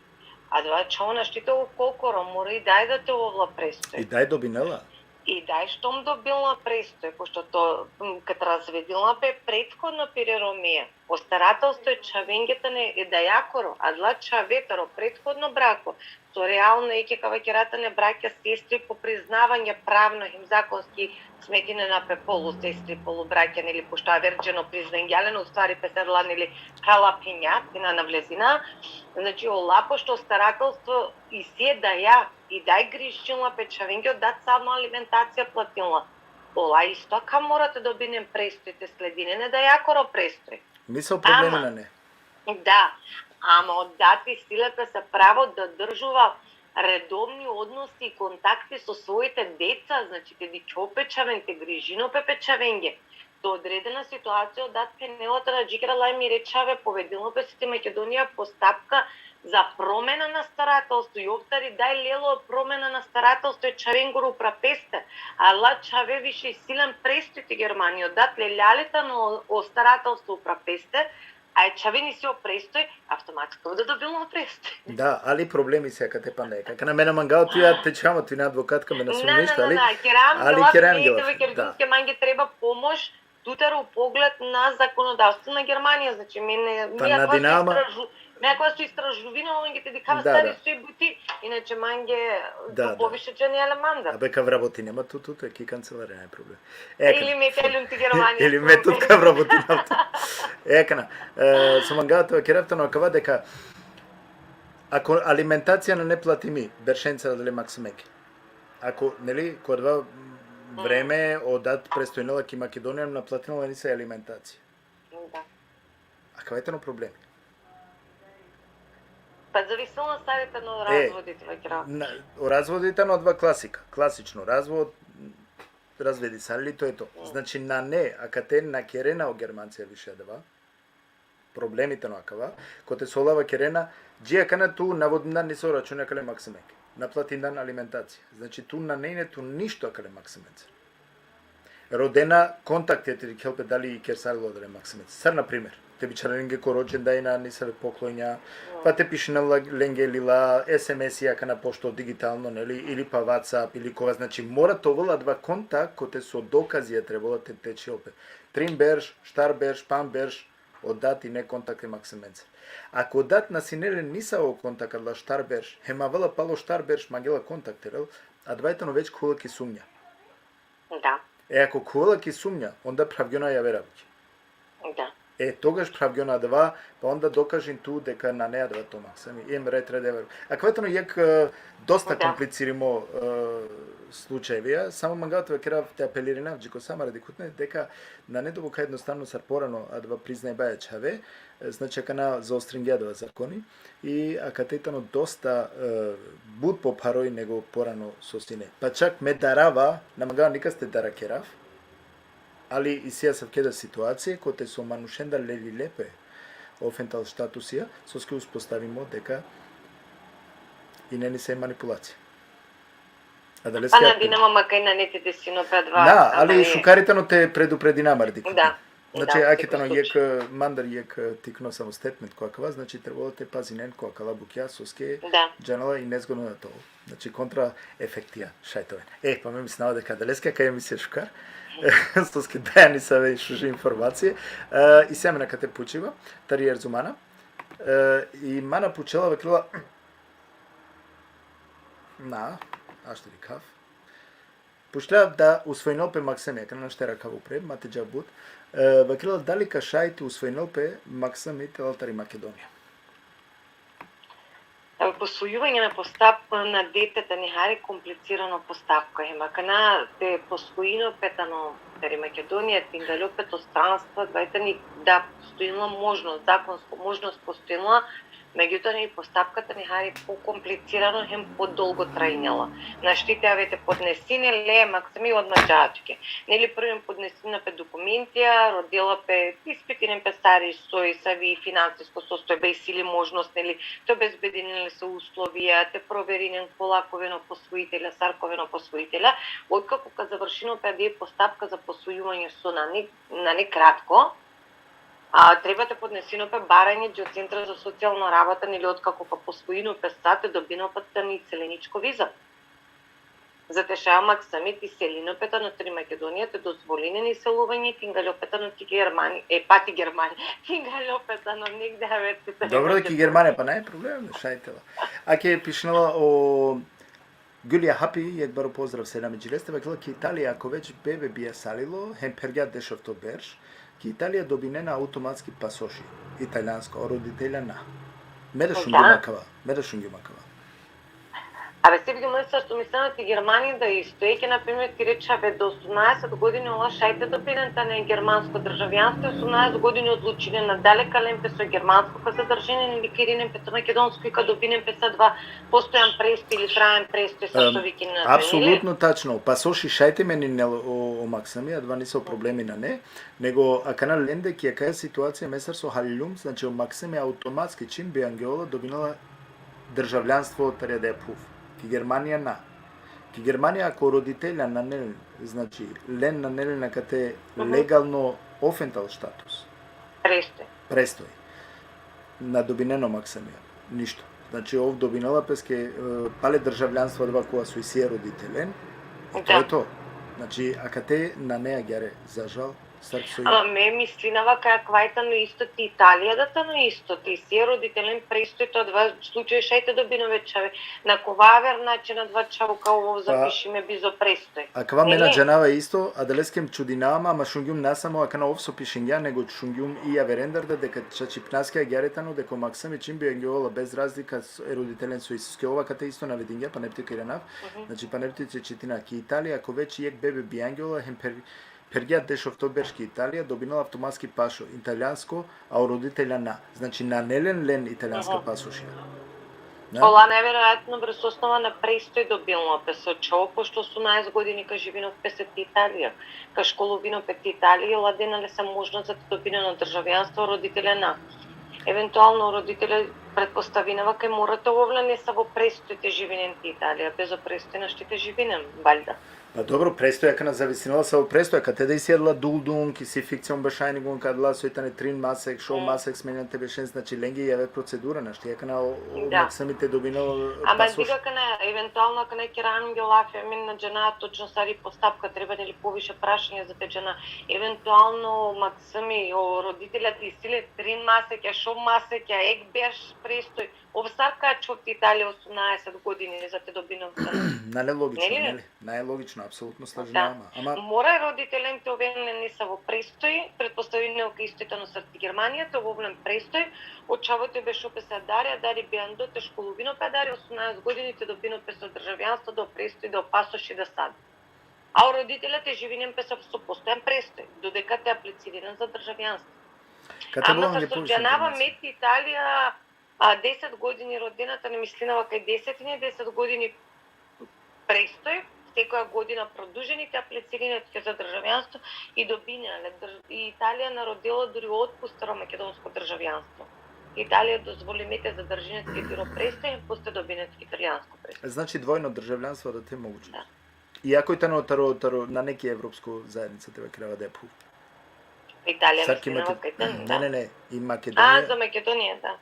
Adava čhavo našti te ovel korkoro, mora i daj da te ovel la prestoj. I daj dobinela? I daj štom dobinela prestoj, pošto to, m, kad razvedinela pe prethodno pire Romija, O staratelstvo e čhavenge tane e dajakoro, adala čhave taro prethodno brako, so realno eke ka vakera tane brakja sestri po priznavanje pravno hem zakonski smetine na pe polusestri, polubrakja, neli, pošto aver dženo priznangja len, u stvari pe sar la, neli, hrala phenja, te na navlezina. Znači, ola pošto staratelstvo isi e daja, i daj grižinla pe čhavenge, o dat samo alimentacija platinla. Ola isto ka mora te dobinen prestoj, te sledinen e dajakoro prestoj. Misal problemi Ama- nane. Da, ama o dat isi le pe sa pravo da držuva redovni odnosi i kontakti so svojite deca, znači te dičhol pe čhaven, te grižinol pe pe čhavenge. To odredena situacija o dat phenela tane džikera laj mire čhave, povedinlo pe so te Makedonija postapka za promena na staratelstvo, i ov tari daj lelo promena na staratelstvo e čhavengoro upra peste, adala čhave više isi len prestoj te Germanija, o dat lelja le tano o staratelstvo upra peste, a e čhave nisi o prestoj, automatski da dobilo o prestoj. Da, ali problemi si akate panda eka. Kana me na mangava tu ja te čhama, tu na advokatka, me na Na, sum na, ništa, na, ali, na, keram ali gelav keram ne, gelav, te vakerdum da. Ke mange treba pomoš tutar o pogled na zakonodavstvo na Germanija, znači, me ne, Pa me na ako so dinama- istražu-, me ako so istražuvina, mange te dikhava Da, stari da. so i buti, inače mange Da, to da. Poviše džanela mandar. Abe ka vrabotinema tu, tu, tu, ki kancelarija, nema problem. E, Ili me te aljum ti Germanija. Ili me tu ka vrabotinam tu. E, kana, e, so mangava te vakerav tano akava deka ako alimentacija nane platimi, beršenca adale maksimenge. Ako, neli, ko adava vreme o dat prestojnela ki Makedonija, na platinela nisi alimentacija. Da. Akava i tano problemi. Pa zavisela stari tano E, razvodi, te vakerav. Na, o razvodi tano adava klasika, klasično razvod, razvedisali, to je to. Znači, nane, akate na kerena o Germancija više adava, problemi tano akava, kote so ola vakerena, dži akana tu na vodindan niso računi akale maksimenge. Na platindan alimentacija. Znači, tu nane ine tu ništo akale maksimenca. Rodena kontakte te dikhel pe dali i kersarilo adale maksimenca. Sar, na primer, te bičhal lenge ko rođendajna nisave poklonja, pa te pišinel lenge lila, S M S-i akana pošto digitalno, neli, ili pa WhatsApp, ili kova, znači, mora te ovel adava kontakt, kote so dokazija trebela te, te čhel pe. Trin berš, štar berš, pan berš, o dat ine kontakt e maksimenca. Ako o dat na sine len nisavo kontakt adala štar berš, hem avela palo štar berš, mangela kontakt te lel, adava i tano već khuvela ki sumnja. Da, E, ako khuvela ki sumnja, onda phravgjona javera bukja. da. E, togaš phravgjona adava, pa onda dokažin tu deka nane adava to maksimi, em ret red javera. Akava i tano jekh, e, dosta Da. Komplicirimo, e, slučajevija, samo mangava te vakerav, te apelirinav dži ko sa amare dikhutne, deka nane dovolno jednostavno sar porano adava priznajbaja e čhave, e, znači, akana zaostringja adava zakoni, i akate i tano dosta, e, but popharoj nego porano so sine. Pa čak me darava, na mangava nikas te darakerav, ali isi asavke da situacije, kote so manušendar lelile pe Aufenthaltsstatusija, soske uspostavimo deka ine nisi manipulacija. Adaleske... Pa na dinama, ma kaj nane te desino pe adava. Da, Ama ali je. Šukar i tano te predupredina amare dikhutne. Da. Znači, Da, ake sigurno tano slučaj. Jekh, e, mandar jekh, e, tikno samo statement ko akava, znači, trebalo te pazinen ko akala bukja, soske... Da. Džanela i nezgodno da to. Znači, kontra efektija šaj te oven. E, pa me mislinava deka adaleske akaja emisija šukar, soske daja nisave šuže informacije. E, isi amen akate pučiba tari Erzumana. E, i mana pučela, vakerela, na, ašto dikhav. Pučla da usvojinel pe maksimi, akana našti te rakhav upre, ma te džav but. E, vakerela, dali ka šaj te usvojinel pe maksimi te lel tari Makedonija? E, posvojuvanje na postapka na dete tani hari komplicirano postapka. Hem akana te posvojino pe tano tari Makedonija, te ingaljo pe to stranstvo, adava tani, da, postojinela možnost, zakonsko možnost postojinela, megjutoa i postapka tani hari pokomplicirano hem podolgo trajnela. Našti te ave te podnesine le, maksimi odma dža tuke. Neli, prvo podnesina pe dokumentija, rodela pe, ispitinen pe sar i soj, savi finansisko sostojba, isi li možnost, neli, te obezbedinen le sa uslovija, te proverinen kola ka oven o posvojitelja, sar ka oven o posvojitelja. Otkako ka završino pe adaja postapka za posvojuvanje so nane, nane kratko, a, treba te podnesino pe baranje dži o Centra za socijalna rabota, neli, otkako ka posvojino pe sa, te dobino pe tani celeničko viza. За те шај Maksimi ti iselino pe tano tri Makedonija, te dozvolinen iseluvanje, ti ingaljo pe tano ti Germani, e, pa ti Germani, ti ingaljo pe tano negde, a ver, ti tano Dobro, da ki Germanija, pa naj problem, šaj te la. Ake pišinela o Gulija Hapi, jekh baro pozdrav, selami dži leste, vakerela ki Italija, ako već bebe bijasalilo, hem phergja dešofto berš, ki Italija dobinena automatski pasoši, italijansko, a roditelja na. Me da šungjum akava, me da šungjum akava. A be, se vidim, sar so mislena ti Germani da isto, eke, na primer, ti reče, be, do osemnaeset godini ola šaj te dobinen tane germansko državljanstvo, osemnaeset godini odlučinen dali ka len pe so germansko ka zadržinen ili ka irinen pe so makedonsko i ka dobinen pe sa dva postojan prestoj ili trajan prestoj, sa so vikinen na. Apsolutno tačno. Pasoši šaj te meninen o, o Maksimi, adava niso problemi nane, nego akana lende ki akaja situacija me sar so haliljum, znači o Maksimi automatski čim bijangjola dobinela državljanstvo tari adaja phuv. Ki Germanija na. Ki Germanija ako roditelja nane len, znači, len nane len akate legalno aufenthaltsstatus. Prestoj. Prestoj. Na dobinena o Maksimi ništo. Znači, ov dobinela peske, e, pale državljanstvo adava kova so isi e roditeljen. I to je to. Znači, akate nane agjaar, za žal, sar so i. Ama me mislinava kaj akava tano isto ti Italija, da tano isto, ti isi e roditeljen prestoj, to adava slučaj šaj te dobinel e čhave. Na kova aver način adava čhavo ka ov zapišime bizo prestoj. Akava me na džanava isto, adaleske me čudinava ma, ama šungjum na samo akana ov so pišingja, nego šungjum i averendar da deka čačipnaske agjaar tano, deka o Maksimi čim bijangjola, bez razlika s-, e roditeljen so isi, ov akate isto navedingja, pa neb te ka iranav, znači pa neb te čitina, ki Italija, ako već jekh bebe bijangjola, hem pher-, phergja dešofto berš ki Italija, dobinela automatski pašo, italijansko, a o roditelja na. Znači, nane len len italijanska pasošija. Da? Ola najverojatno brez osnova na prestoj dobinela pe so čhavo, pošto osemnaeset godini ka živinol pe sa ti Italija, ka školovinol pe ti Italija, ola dena lese možnost za te dobinen o državljanstvo, roditelja na. Eventualno roditelja, pretpostavinava kaj mora te ovel nesavo prestoj te živinen ti Italija, bez o prestoj našti te živinen, valjda. Pa dobro, prestoj akana zavisinela savo prestoj, akate da isi adala duldung, isi fikcion bešajnigung, adala soj tane trin masek, šov masek smenjena te bešen, znači lenge i aver procedura, našti akana o, o Maksimi te dobinel o pasoš. Ama dikh akana, eventualno akana kerava amenge lafi, amen na džana točno sar i postapka, treba neli poviše prašanja za te džana. Eventualno o Maksimi, o roditelja te isi le trin masekja, šov masekja, jekh berš prestoj, ov sar ka ačhol ti Italija osemnaeset godini za te dobinel o stanj. Nane logično, neli? Nane logično, apsolutno slažinava ma. Ama mora roditeljen te ovel len nesavo prestoj, pretpostavinava kaj isto tano sar ti Germanija, te ovel len prestoj, o čhavo te bešol pe sa adari, adari bijando te školovinol pe adari, osemnaeset godini te dobinol pe so državljanstvo, do prestoj, do pasoši, da sad. A o roditelja te živinen pe sa so postojan prestoj, dodeka te aplicirinen za državljanstvo. Ama sar so džanava me ti Italija, a, deset godini rodena, tani mislinava kaj deset i ne deset godini prestoj, sekoja godina produžini te aplicirinen tuke za državljanstvo i dobinena le drž-, i Italija na rodela duri otpust taro makedonsko državljanstvo. Italija dozvolini te zadržinen tuke tiro prestoj, posle dobininen tuke italijansko prestoj. Znači, dvojno državljanstvo da te mogućnost. Da. Iako i tano taro, taro, nane ki evropsko zajednica, te vakerava da e phuv. Italija, mislinava kaj tano, da. Ne, ne, ne, i Makedonija. A, za Makedonija, da.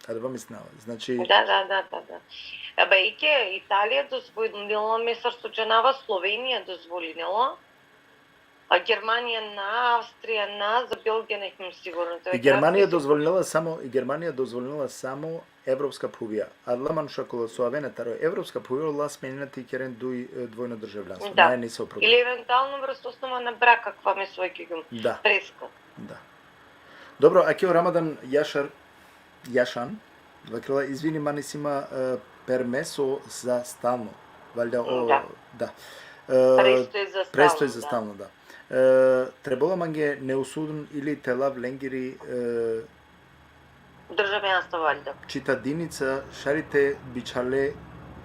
Adava mislinava, znači. Da, da, da, da, da. Aba, ike, Italija dozvolinela, me sar so džanava, Slovenija dozvolinela, a Germanija na, Avstrija na, za Belgija na hijum sigurno. I Germanija dozvolinela samo, i Germanija dozvolinela samo evropska phuvija. Adala manuša kola so avena taro evropska phuvija, ola smenjena te ikeren duj, e, dvojno državljanstvo. Da. Nane nisavo problem. Ili eventualno vrsto osnova na brak, akava me so vakergjum. Da. Preska. Da. Dobro, ake o Ramadan Jašar, Jašan, vakerela, izvini, man isi ma, e, permeso za stalno. Valjda o, da. Da. E, prestoj za stalno, da. E, trebola mange neusudn ili te lav lengiri, e, državljanstvo, valjda. Čitadinica, šaj te bičhale,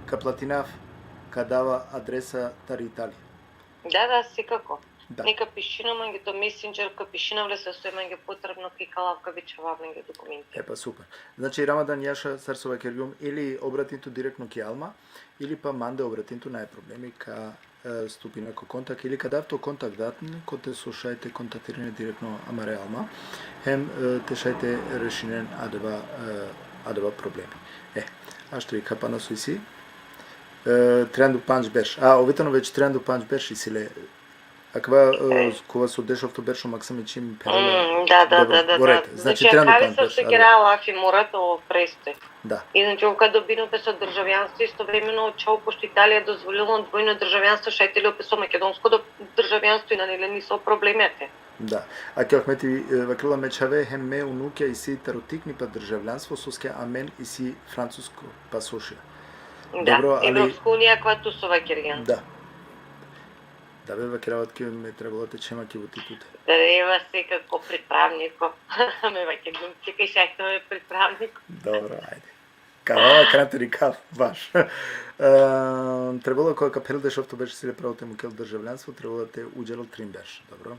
ka platinav, ka dava adresa tari Italija. Da, da, sikako. Da. Neka pišina mange to Messenger, ka pišina lese so mange potrebno, kaj ka lav ka bičhavav mange dokumenti. E pa super. Znači, Ramadan Jaša, sar so vakergjum, ili obratin tu direktno ki Alma, ili pa mande obratin tu, nane problemi, ka, e, stupina ko kontakt, ili ka dav to kontakt datn, kote so šaj te kontaktirine direktno amare Alma, hem, e, te šaj te rešinen adava, e, adava problemi. E, ašto i ka pana so isi. E, trianda u pandž berš. A, ov tano već trianda u pandž berš isi le. Akava, e, kova so dešofto berš o maksimi čim pherela. Mm, da, da, Dobro, da, da, goret. Da. Znači, Znači, trianda u akava pandž so berš, se ali- kera lafi mora te ov prestoj. Da. И значи, кога добино пе со државјанство, истовремено чао, пошто Италија дозволила двојно државјанство, шајте ли опе со македонско до-, државјанство и на неле ни со проблемите. Da. Ake Ahmeti, e, vakerela: me čhave hem me unukja isi taro tikni pa državljanstvo, soske amen isi francusko pasošja. Да, Dobro, ali- Европска Унија, која ту со вакерген. Da. Da be vakerava tuke me trebela te čhema ki buti tute. Треба секако приправнико. Ме вакерген, чекај, шајте ме приправнико. Dobro, ajde. Kava, krateri kav, baš. E, trebela, koga ka pherel dešofto berš isi le pravo te mukel državljanstvo, trebela te udžarel trin berš, dobro.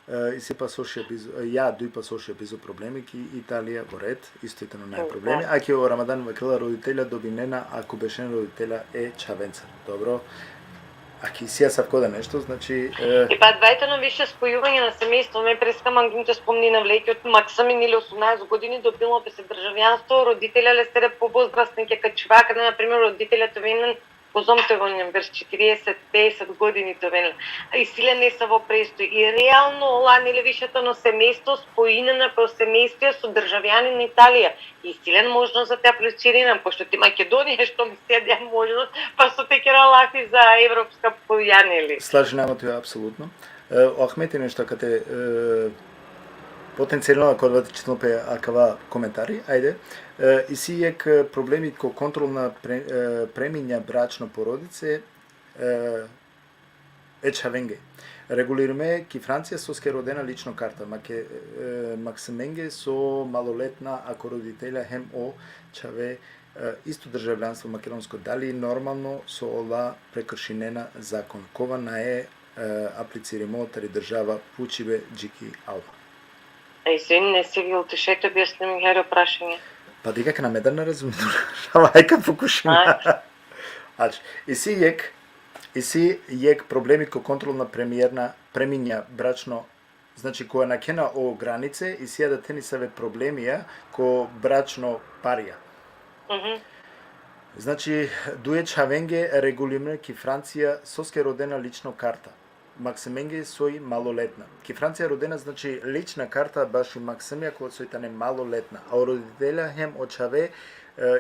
E, isi pasošja bizo, e, ja, duj pasošja bizo problemi ki Italija, goret, isto i tano naj Da. problemi. Ake o Ramadan vakerela: roditelja dobinena ako bešen roditelja e čhavencar. Dobro. Ake isi asavko da nešto, znači, e, И па двајтано више спојување на семејство, ме преска мангум те спомнина влеќот, максимум или осумнаесет години добилно пе се државјанство, родителя ле сере повозрасни, ке качвак, на пример, родителя те венен, позом те венен, верс четириесет, пеесет години те венен. А и силен не са во престој. И реално, ола, нели, вишето на семејство споинена по семејство со државјани на Италија. И силен можност за те аплициринам, пошто ти Македонија што ми се ден можност, па со те кера лафи за европска појанели. Slažinava tu, apsolutno. E, o Ahmeti nešto kate, e, potencijalno, ako da čitam pe akava komentari, ajde. E, isi jek, e, problemi ko kontrolna pre, e, preminja bračno porodice, e, e čhavenge. Regulirime ki Francija soske rodena lično karta, make, e, maksimenge so maloletna ako roditelja hem o čhave, e, isto državljanstvo makedonsko. Dali normalno so ola prekršinena zakon? Kova nae, e, aplicirimo tari država pučibe dži ki Alba. Извини, не си ги утешете, објасни ми, хајде, прашање. Pa dikha kana me da na razumem. Ama hajka pokušina. Ajde. Znači, isi jek, isi jek problemi ko kontrolna premijerna, preminja bračno, znači, koja nakhena o granice, isi ja da teni save problemija ko bračno parija. Mhm. Znači, duje čhavenge regulirime ki Francija, soske rodena lično karta. Maksimenge soj maloletna. Ki Francija rodena, znači, lična karta baši maksimija kola soj tane maloletna. A o roditelja hem o čhave, e,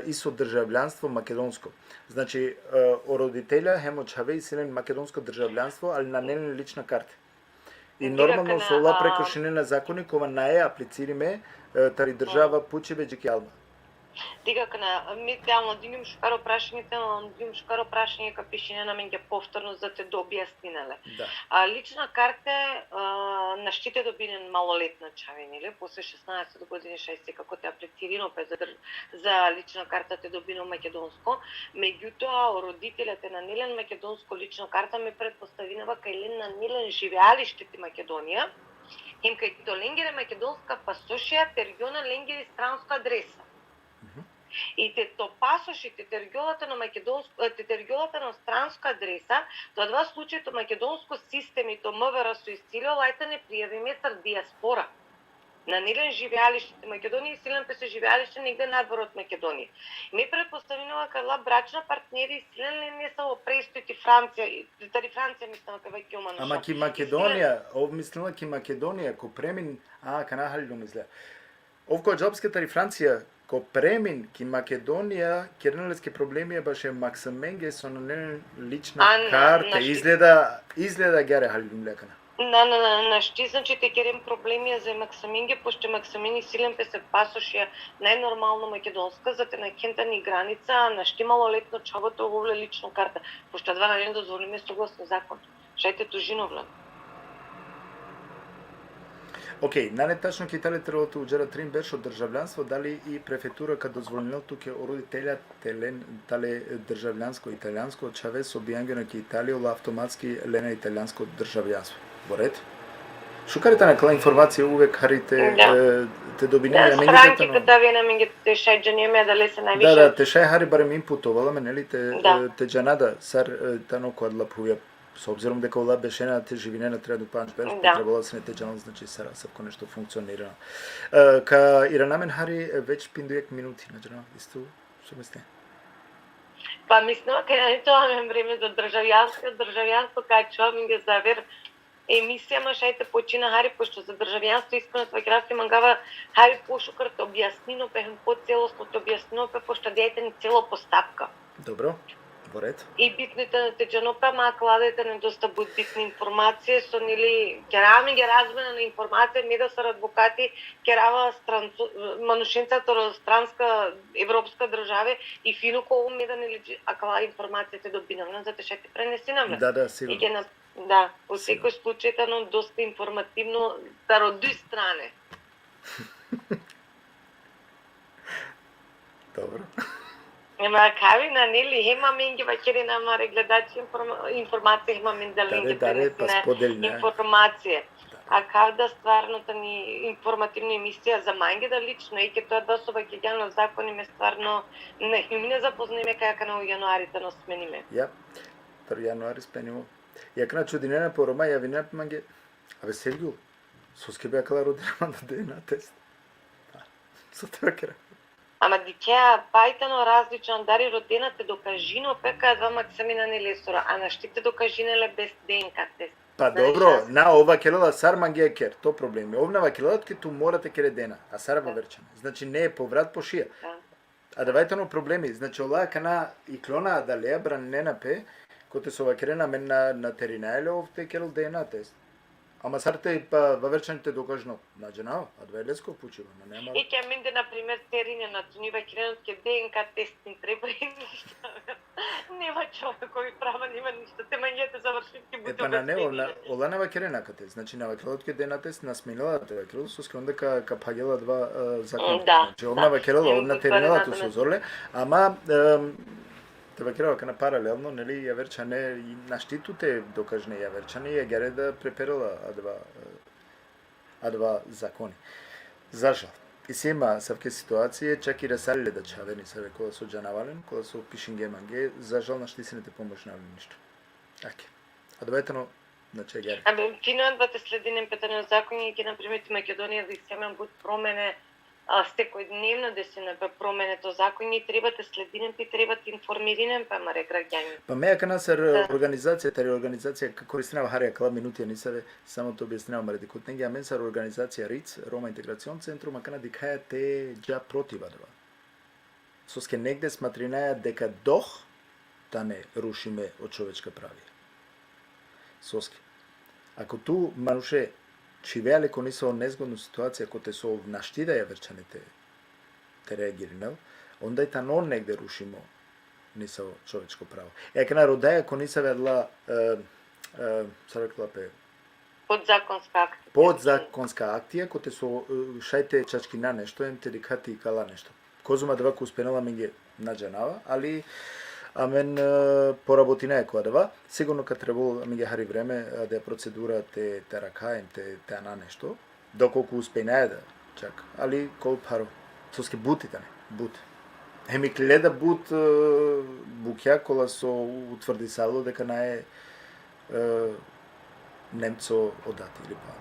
iso državljanstvo makedonsko. Znači, e, o roditelja hem o čhave isi len makedonsko državljanstvo, ali nane len lična karta. I Dikha normalno kana, so ola a, prekršinena zakoni kova nae aplicirim e, e, tari država pučibe dži ki Alba. Dikha kana, mi te amo dinjum šukaro prašanje, te amo dinjum šukaro prašanje ka pišinen amenge povtorno za te dobjasnina le. Da. А, лична карта, а, нашти те добинен малолетна чхаве, нели? После шеснаесет години шај секако те аплициринал пе за, др- за лична карта те добинал македонско. Меѓутоа, родителите на нелен македонско лично карта ме предпоставинава кај лен на нелен живеалиште ти Македонија, им кај то ленгере македонска пасошија, тергјона ленгери странска адреса. И те то пасоши, те тергјолата на македонско, е, те тергјолата на странска адреса, тоа два случаи то македонско системи, то М В Р со исцило, лајта не пријавиме сар диаспора. На нелен живеалиште Македонија и силен пе се живеалиште негде надвор од Македонија. Ми предпоставинува кај ла брачна партнери силен ле не са во престој ти Франција, и- тари Франција мислам кај ваќи омано. Ama ki Makedonija, ov mislila ki Makedonija, ko premin, a, kana halilum izle. Ov ko džabske tari Francija, ko premin ki Makedonija, kerena leske problemija baše maksimenge so nane len lična A, na, karta, našti. Izgleda, izgleda gare halilum le kana. На, на, на, нашти, значи, те керем проблеми за максиминге, пошто максимини силен пе се пасошија најнормално македонска, за те на кента ни граница, а нашти малолетно чхавото го вле лично карта, пошто два не дозволиме согласно закон. Шајте тужино вле. Okej, nane tačno ki Italija trebalo te udžara trin berš o državljanstvo, dali i prefektura ka dozvolinel tuke o roditelja te len tale državljansko italijansko, čhave so bijangena ki Italija, ola avtomatski lena italijansko državljanstvo. Boret? Šukar tane kala informacija uvek hari te, Da. e, te dobine Да, amenge странки tano- кај да ве на менге те шај джанеме да лесе Da, највише. da, te šaj hari barem inputovala me, neli, te, Da. e, te džana da sar, e, tano ko adla phuvja. S obzirom deka ola bešena te živinena trianda u pandž berš, Da. trebala sine te džanel, znači, sar asavko nešto funkcionirana. E, ka irana amen hari, e, već pinda u jek minuti, na džana, isto, so misline? Pa mislinav kaj nane te ova amen vreme za državljanstvo, državljanstvo kaj ačhova amenge za aver emisija, ma šaj te počina hari, pošto za državljanstvo iskreno te vakerav, mangava hari pošukar te objasninav pe, hem pocelosno te objasninav pe, pošto adaja tani celo postapka. Dobro, voret. I bitno tano te džanav pe, ama akala tane dosta but bitne informacije, so, neli, kerava amenge razmena na informacije, me da sar advokati kerava stranco, manušenca taro stranska, evropska države, i fino kaj ov me da, neli, akala informacije te dobinav, na, za te šaj te prenesinav le. Da, da, sigurno. I ke na, da, u sekoj slučaj tano dosta informativno taro duj strane. Dobro. Ema, kaj bi, na, neli, hem amenge vakerena amare gledači informa-, informacije, hem amen da lenge, dare, dare, pa prenesina spodelina informacije. Da. A kaj da stvarno tani informativna emisija za mange da lično, i ke to da so vakergjan o zakoni, me stvarno na hijum nezapoznajme kaj akana u januari tano smenime. Ja, taro januari smenimo. I akana čudinena pe o Roma, javina pe mange, a Veselju, soske bi akala rodena manda D N A test? Pa, so te vakera? Ama dikhea, pa i tano različno, adari rodena te dokažinel pe kaj adava maksimi nane lesoro, a našti te dokažinel le bez D N K test. Pa dobro, na, ov vakerela sar mangea ker, to problemi. Ov na vakerela tuke tu mora te kere D N A, a sar vaverčhane. Znači, ne, povrat po šija. Da. Adava tano problemi, znači, ola akana iklona adalea, braninena pe, kote so vakerena amen na, na terinaja le ov te kerel D N A test. Ama sar te, pa, vaverčhane te dokažinel, na džanav, adava lesko pučiba, na, nema. I ke amende, na primer, terina, na, tu ni vakerena tuke D N K test ni treba i ništa. Nema čovek koji prava, nema ništa, te mangea te završim ki. E, pa na, ne, ola, ola na vakerena akate, znači, na vakerela tuke D N A test, na smenela te vakerel, soske onda ka, ka phagel adava, e, zakon. Da, znači, ov na vakerela, ov na terinela tu sozor le, ama, em, te vakerav akana paralelno, neli, javerčhane, i našti tu te dokažine javerčhane, i agjaar da preperela adava, e, adava zakoni. Za žal. Isi ma asavke situacije, čak i rasali le da čhave nisave kola so džanava len, kola so pišinge mange, za žal našti sine te pomožina len ništo. Ake. Adava tano, znači, agjaar. Abe, fino adava te sledinen pe tano zakoni, ke, na primer, tu Makedonija, da isi amen but promene, a, sekojdnevno desinen pe promene to zakoni, i treba te sledinen pe, treba te informirinen pe amare gragjani. Pa me akana sar organizacija, tari organizacija, ka koristinava hari akala minutija nisave, samo te objasninav amare dikhutnenge, amen sar organizacija ric, Roma Integracion Centrum, akana dikhaja te dža protiv adava. Soske negde smatrinaja deka doh tane rušime o čovečka pravija. Soske. Ako tu manuše čhivea le ko nisavo nezgodno situacija kote so našti da javerčhane te, te reagirinel, onda i tano negde rušimo nisavo čovečko pravo. E, akana rodaja ko nisave adala, e, e, sar vakerela pe, podzakonska aktija. Podzakonska aktija, kote so, e, šaj te čačkina nešto, em te dikha te ikala nešto. Kozom adava ka uspinel amenge na džanava, ali amen, e, porabotinaja ko adava, sigurno ka trebol amenge hari vreme, e, da procedura te, te arakha, em te, te ana nešto, dokolku uspinaja da, čak, ali kol pharo, soske but i tane, but. Hem ikle da but, e, bukja kola so utvrdisalo deka nae, e, Nemco o dati ili pa.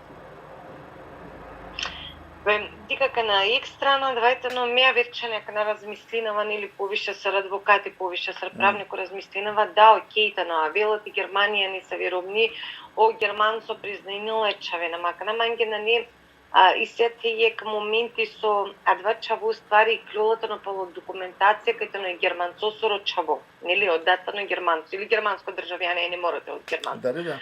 Be, dikh akana, ek strana, adava tano, me averčhane akana razmislinava, neli, poviše sar advokati, poviše sar pravniko razmislinava, da, okej, tano, avela ti Germanija, nisavi romni, o Germanco priznajnela e čhaven, ama akana mange nane, a, isi te jekh momenti so adava čhavo u stvari ikljola tano palo dokumentacija kaj tano e Germancosoro čhavo, neli, o dat tano Germanco, ili germansko državjani, ne mora te o Germanco. Da, da, da.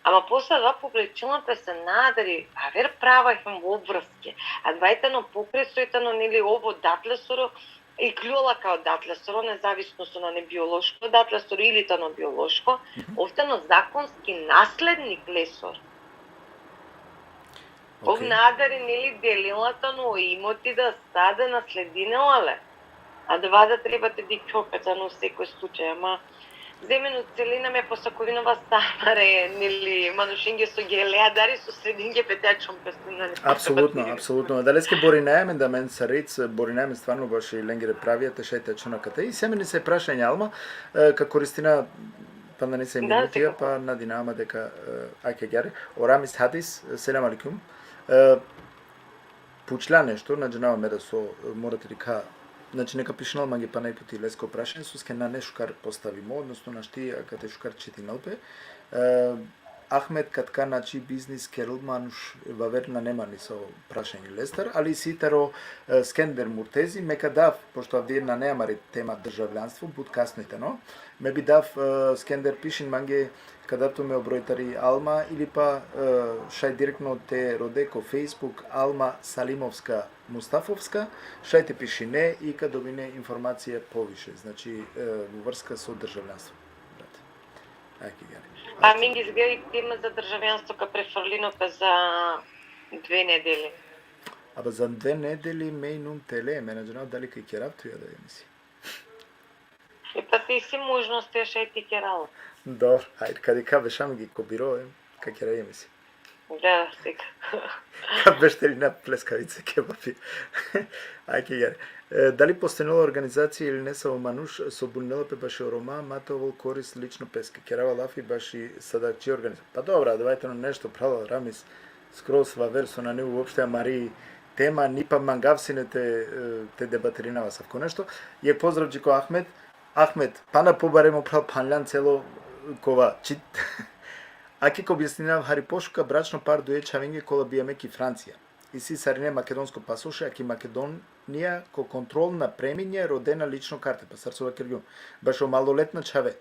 Ama posle adava povlečinela pe sa nadari, aver prava hem obraske. Adava tano pokraj so tano, neli, ov o dat lesoro, ikljola kaj o dat lesoro, nezavisno so nane biološko dat lesoro ili tano biološko, ov tano zakonski naslednik lesoro. Ov nadari, neli, delinela tano o imoti da sa da nasledinela le. Adava da treba te dikha pe tano u sekoj slučaj, ama za amen u celina me posakovinava sa amare, neli, manušenge so gele, adari so sledinge pe te ačhon pe. Apsolutno, apsolutno. Adaleske borinaja amen da amen sar ric, borinaja amen stvarno baši lengere pravija te šaj te ačhona kate. I isi amen nisave prašanja, alma, e, ka koristina panda nisave minutija, pa nadinava ma deka, e, ake agjaar. O Ramis Hadis, selam alejkum. E, pučla nešto, na džanava me da so, e, mora te dikha Znači, neka pišinel mange pana i puti lesko prašanje, soske nane šukar postavimo, odnosno našti akate šukar čitinel pe. E, Ahmet, kad ka nači biznis kerel manuš, vaver nane ma niso prašanje lestar, ali isi taro, e, Skender Murtezi, me ka dav, pošto avdive nane amari tema državljanstvo, but kasno i tano, me bi dav, e, Skender, pišin mange, ka dav tumen o broj tari Alma, ili pa, e, šaj direktno te rode ko Facebook, Alma Salimovska Mustafovska, šaj te pišine i ka dobine informacija poviše, znači, e, u vrska so državljanstvo. Brate. Ajde, Gari. Pa mi izgleda i tema za državljanstvo ka prefrlino pa za dve nedeli. Aba za dve nedeli me inum tele, me na džanav dali ka kerav tuja da emisija. E pa te isi možnost te šaj te kerava. Dobro, ajde, kad i ka bešam gi ko biro, e, ka kerav emisija. Da, sika. Ka bešterina pleskavice kebapi. Ajde, Gari. E, dali postojnela organizacija ili nesavo manuš so bunela pe baši o Roma, ma te ovel koris lično peske. Kerava lafi baši sadakči organizacija. Pa dobro, adava i tano nešto, prala, Ramis, skroz vaver, so nane uopšte amari tema, ni pa mangav sine te, e, te debatirinava asavko nešto. Jekh pozdrav dži ko Ahmet. Ahmet, pana pobare, mo pral, phanljan celo kova. Čit. Ake ka objasninav hari pošukar, bračno par duje čhavenge kola bijame ki Francija. Isi sarine makedonsko pasoše, a ki Makedonija ko kontrolna preminja rodena lično karte, pa sar so vakergjum. Bašo maloletna čhave.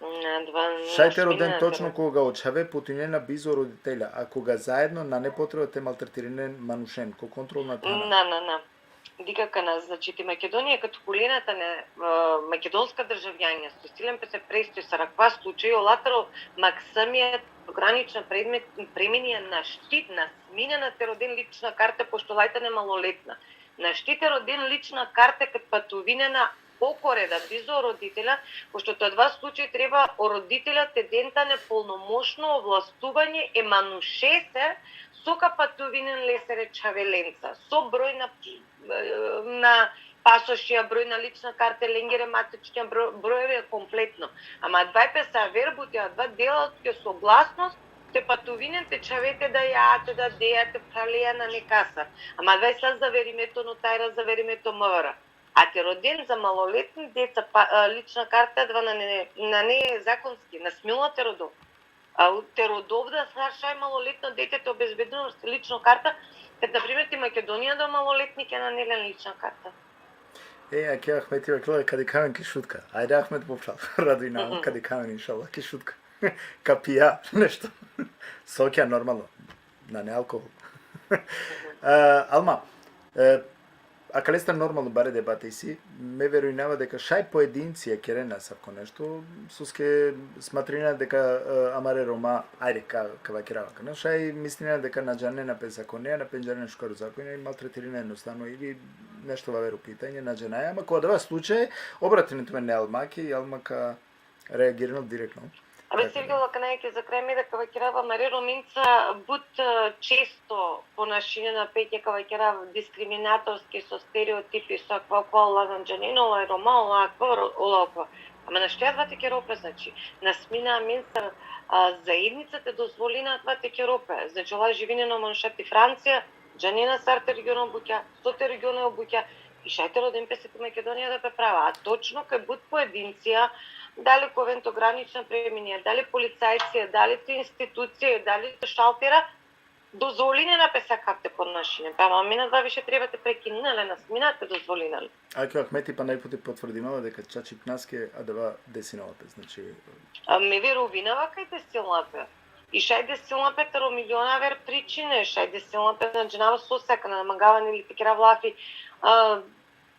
Na dva Šaj te roden našmina točno tera. Koga o čhave putinena bizo roditelja, a koga zaedno, nane potreba te maltretirinen manušen, ko kontrolna thana. Na, na, na. Dikh akana, znači, ti Makedonija, kad kuljena tane, e, makedonska državljanija, so isi len pese prestoj sar akava slučaj, ola taro maksamija granična predmet, preminija našti, na sminena te roden lična karta, pošto ola i tane maloletna. Našti te roden lična karta kad patuvinena okore da bizo roditelja, pošto to adava slučaj treba o roditelja te den tane polnomoćno ovlastuvanje e manušese, so ka patuvinen lesere čhavelenca, so broj na, na pasošija, broj na lična karte, lengere matičnja bro-, brojeve kompletno. Ama adava i pese aver buti, adava dela tuke soglasnost te patuvinen te čhave, te daja, te dadeja, te phraleja, nane kasar. Ama adava i sa zaverime to notar, zaverime to M V R. A te roden za maloletni deca, pa, e, lična karta, adava nane, nane zakonski, na smela te rodel. A u-, te rodel da sar šaj maloletno dete te obezbedel lično karta, kad, na primer, ti Makedonija da maloletnike nane len lična karta. E, ake Ahmeti vakerela, ka dikhav amen ki Šutka. Ajde, Ahmet, mo pral, radujnava, ka dikhav amen, inšallah, ki Šutka. Ka pija nešto. Sokja, normalno. Nane alkohol. E, Alma, e, akalestar normalno bare debate isi, me verujnava deka šaj poedincija kerena asavko nešto, soske smatrina deka, e, amare Roma, ajde, ka, ka vakerav akana, šaj mislina deka na džanena pe zakonea, na pendžarena šukar o zakonea i maltretirina jednostavno ili nešto vaver o pitanje, na džanaja, ama ko adava slučaj, obratinen tumen e Almake, i Alma ka reagirinel direktno. Abe, Sergio, akana jekh za kraj me da ka vakerav, amare Rominca but, e, često ponašinena pe, ka vakerav, diskriminatorski, so stereotipi, so akava, akava, ola na džanena, ola Roma, ola akava, ola akava. Ama našti adava te kerol pe, znači, na smina amen sar, a, zaednica te dozvolina adava te kerol pe. Znači, ola živinena o manuša ti Francija, džanena sar te regiono bukja, so te regiono bukja, i šaj te roden pese ti Makedonija da pe prava. A točno kaj but poedincija, dali ko vento granična preminija, dali policajcija, dali ti institucija, dali ti šaltera, dozvolinena pese akate ponašinja. Pa ama amen adava više treba te prekinina, le na smina te dozvolinel. Ake Ahmeti pana i puti potvrdinela deka čačipnaske adava desinela pe, znači. A me veruvinava kaj desinela pe. I šaj desinela pe taro miliona aver pričine, šaj desinela pe, na džanava so seka, na mangava ni li te kerav lafi, a,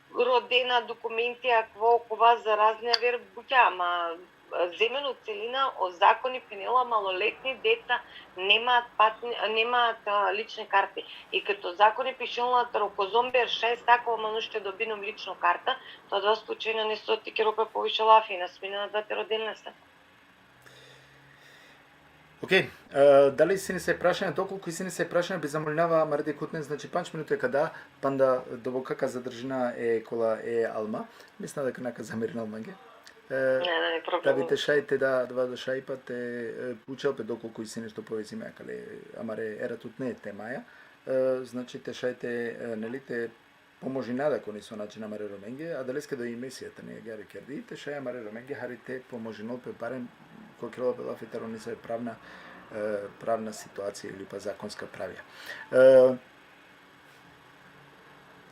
rodena, dokumenti, akava, okova, za razne aver bukja, ama, a, zemen u celina, o zakoni phenela maloletni deca nemaat patni, nemaat, a, lične karte. I kad o zakoni pišinela taro kozom berš šaj sako manuš te dobinel lično karta, to adava slučaj nane so te kerol pe poviše lafi, na smina adava te roden lese. Okej, e, dali isi nesave prašanja, dokolku isi nesave prašanja, bi zamolinava amare dikhutnen, znači, pandž minuta ka da, panda doboka ka zadržina e kola e Alma. Mislinav deka na ka zamerinel mange. E, Ne, ne, ne, da problem. Bi te šaj te da, adava da šaj pa te, e, pučel pe dokolku isi nešto povezime akale amare eratutne temaja. E, znači, te šaj te, e, neli, te pomožina da ko niso način amare Romenge, adaleske da i emisija tani agjaar kerdi, te šaj amare Romenge hari te pomožinol pe barem ko kerela pe lafi taro nesave pravna, e, pravna situacija ili pa zakonska pravija. E,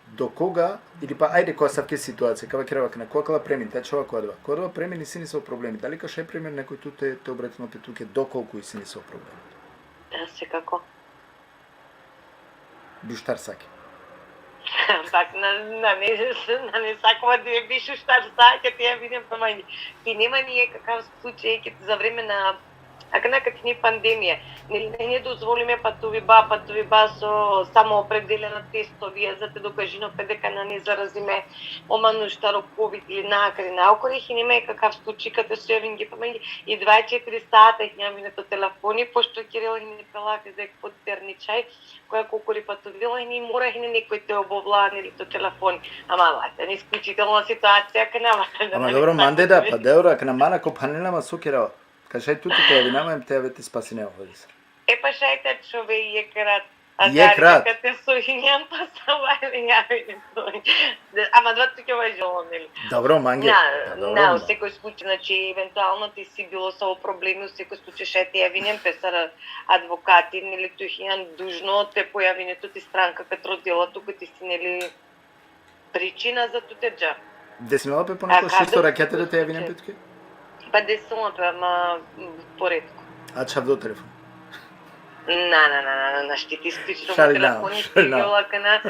do koga, ili pa ajde ko asavke situacija, ka vakerav akana, ko akala premin, te ačhava ko adava. Ko adava premin isi nesavo problemi. Dali ka šaj primer nekoj tut te, te obratinol pe tuke dokolku isi nesavo problemi? Da, svakako. Biš u štar sake. Ampak na, na ne, na ne sakova da biš u štar sake, te javinen pe mange. Ti nema ni ekakav slučaj, ked za vreme na, akana kad hine pandemija, ne, ne, ne dozvolime patuviba, patuviba so samo opredelena testovija, za te dokažinol pe deka nane zarazime o manuš taro kovid ili na akari, na okori, hine ma ekakav slučaj kate so javingje pe mange, i dvaeset četiri sata hine avine to telefoni, pošto kerela hine pe lafi za jekh poterničaj, koja kokori patovela hine, mora hine nekoj te obavla, neli, to telefoni. Ama valjda, isključitelna situacija, akana valjda. Ama dobro, mande da, pa dobro, akana man ako phanena, ma so kerava. Ka šaj tuti te javina ma, em te jave te spasine ovoga. E pa šaj te ačhove jekh rat. Jekh rat? Kate so hinjam, pa sa valjda javinen. Ama adava tuke važinela, neli? Dobro, mange. Na, Pa dobro, na, ma. U sekoj slučaj, znači, eventualno te isi bilo savo problemi, u sekoj slučaj šaj te javinen pe sar advokati, neli, tu hinjan dužno te pojavine tut i stranka kate rodela tut, kate isi, neli, pričina za tut te dža. Desinela pe ponekoj isto rakjate da te javinen pe tuke? Pa desinela pe, ama, m, poretko. Ačhavdo telefon. Na, na, na, na, na, našti te isključinol. Šalinav, telefoni, šalinav. Akana.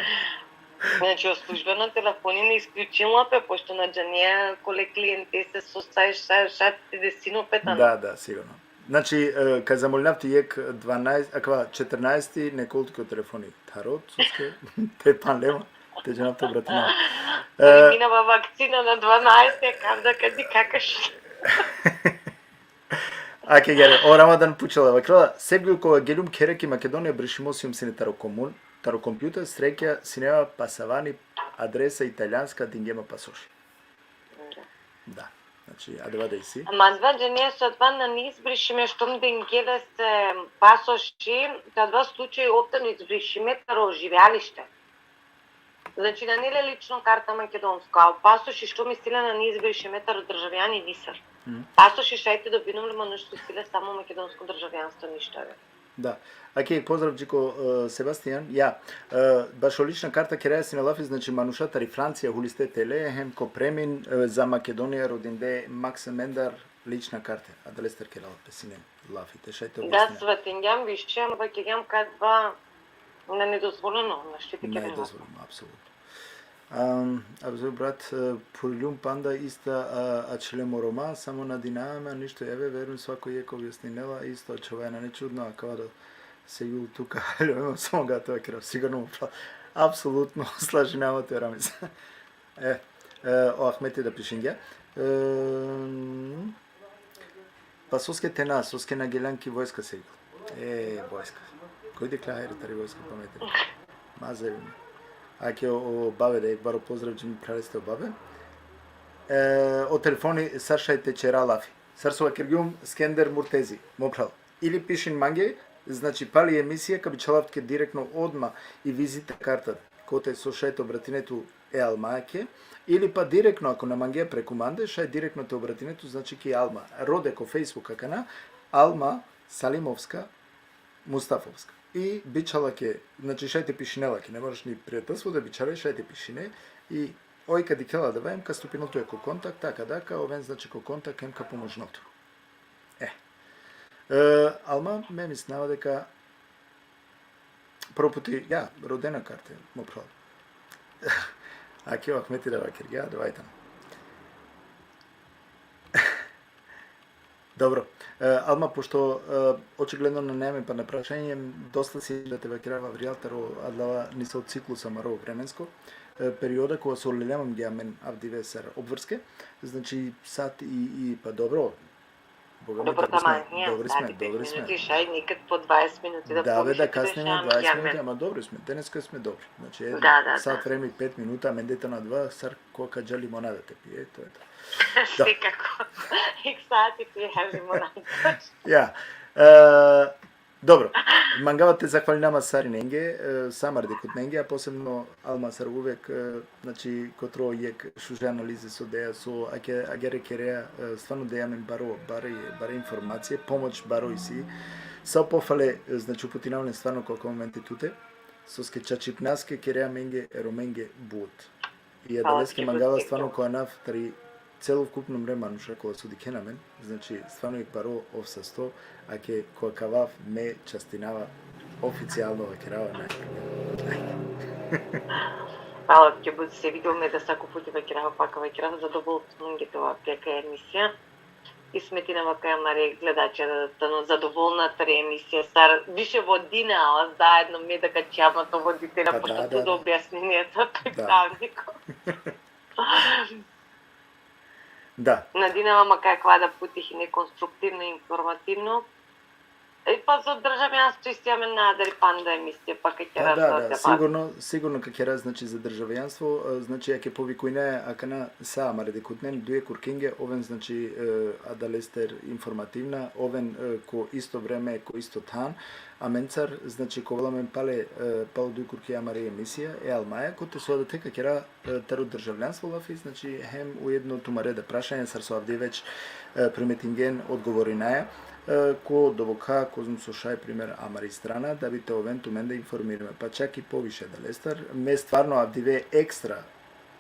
Znači, o službeno telefoni na isključinela pe, pošto na džanea kole klijentese so šaj, šaj, šaj te desinol pe tano. Da, da, sigurno. Znači, e, ka zamolinav tut jekh dvanaest, akava četrnaesti, nek ol tuke o telefoni taro, soske te phanle ma, te džanav te obratina. E, minava vakcina na dvanaesti, kavda kadi kakaš. Ake, agjaar, o Ramadan pučela, vakerela, sevgjul, koga geljum khere ki Makedonija, brišimo sijum sine taro komun, taro kompjuter, srekja sine ma pasavani adresa italijanska, dingje ma pasoši. Da, znači, adava da isi. Ama adava džanea so adava nane izbrišime, štom dingje lese pasoši, adava slučaj ov tano izbrišime taro živalište. Znači, nane le lično karta makedonsko, a pasoši, štom isi le, nane izbrišime taro državjani nisar. Mhm. Pasoši šaj te dobinol le manuš so isi le samo makedonsko državjanstvo, ništo ave. Da. Ake, pozdrav dži ko, e, Sebastian. Ja, e, bašo lična karta keraja sine lafi, znači, manuša tari Francija huliste te le, hem ko premin, e, za Makedonija rodinde maksimendar lična karte. Adalestar kerela pe sine lafi, te šaj te objasnina. Da, svatingjam više, ama vakergjam kaj adava nedozvoleno, našti te kerela. Nedozvoleno, apsolutno. Am, apsolutno, brat, e, phurljum panda ista, a, ačhile mo Roma, samo na dinava me, ništo, eve, verujem svako jekh objasninela, isto ačhovaja, nane čudno, akava da se jul tu ka haljovem, samo gata vakerav, sigurno mo phral. Apsolutno, slažinava te, Ramiz. E, e, o Ahmeti da pišingja. E, pa soske te na, soske na geljan ki vojska, sevgjul. E, vojska. Koj dikhlja hajri tari vojska, pametri. Ma zevim. Ake o, o babe, da jekh baro pozdrav dži mi phraleste o babe. E, o telefoni sar šaj te ćera lafi. Sar so vakergjum, Skender Murtezi, mo phral. Ili pišin mange, znači, pali emisija ka bičhalav tuke direktno odma i vizita karta, kote so šaj te obratine tu e Almake, ili pa direktno, ako na mangea preku mande, šaj direktno te obratine tu, znači, ki Alma. Rode ko Facebook akana, Alma Salimovska Mustafovska. I bičhala ke, znači, šaj te pišine lake, ne moraš ni prijatelstvo da bičhale, šaj te pišine, i oj ka dikhela adava, em ka stupinol tu ko kontakt, taka, daka, oven, znači, ko kontakt, em ka pomožinol tu. E. E, Alma, me mislinava deka proputi, ja, rodena karte, mo phral. Ake o Ahmeti da vakergja, adava i tano. Dobro. E, Alma, pošto, e, očigledno nane amen pana prašanje, dosta si da te vakerav avrijal taro adava nesavo ciklus amaro vremensko, e, perioda kova so lelja amenge amen avdive sar obvrske, znači, sat i, i, pa dobro, Boga mi, dobro, dobri sme, taman, ja, dobri sme, sat i pet dobri sme. Minuti, šaj nikad po dvaeset minuti da, da, be, da, kasnimo dvaeset minuti, ama dobri sme, deneska sme dobri. Znači, e, da, da, sat vreme i pet minuta, amende tano adava, sar ko ka dža limonada te pije, to je to. Da. Svakako. Jekh sati pije limonada. Ja. E, Dobro, mangava te zahvalinama sarinenge, e, sa amare dikhutnenge, a posebno Alma sar uvek, e, znači, kotro jekh šuže analize so deja, so ake, agjaar kerea, e, stvarno deja amen baro, bare, bare informacije, pomoć baro isi. Sa o pofale, e, znači, uputinava len stvarno ko akava momenti tute, soske čačipnaske kerea amenge e Romenge but. I adaleske mangava stvarno ko anav tari celokupno mre manuša kola so dikhena amen, znači, stvarno jekh baro ov sasto, ake ko akava me častinava oficijalno vakerava na. Hvala tuke but, se videl me da svako puti vakerava, pa ka vakerava, zadovoljno tuke da ova emisija. I smetinava kaj amare gledačija da tano zadovoljna tari emisija, sar više vodina, a zajedno me da ka čhijam to voditelja, pa pošto da, tu da, da objasnini sa predstavnikom. Da. Nadinava ma kaj akava da puti hine konstruktivno, informativno. E, pa za državljanstvo isi amen na dari panda emisija, pa kaj kera. Da, da, da, sigurno, sigurno kaj kera, znači, za državljanstvo, e, znači, ake povikujnaja akana sa amare dikhutnen, duje kurkinge, oven, znači, e, adalester informativna, oven, e, ko isto vreme, ko isto than, amencar, znači, ka ovel amen pale, e, palo duje kurki amari emisija, e Almaja, kote so adate ka kera, e, taro državljanstvo lafi, znači, hem ujedno tumare da prašanja, sar so avdive već, e, primetingen, odgovorinaja, e, ko doboka, kozom so šaj, primer, amari strana, da bi te oven tumende informirime, pa čak i poviše adalestar. Me stvarno avdive ekstra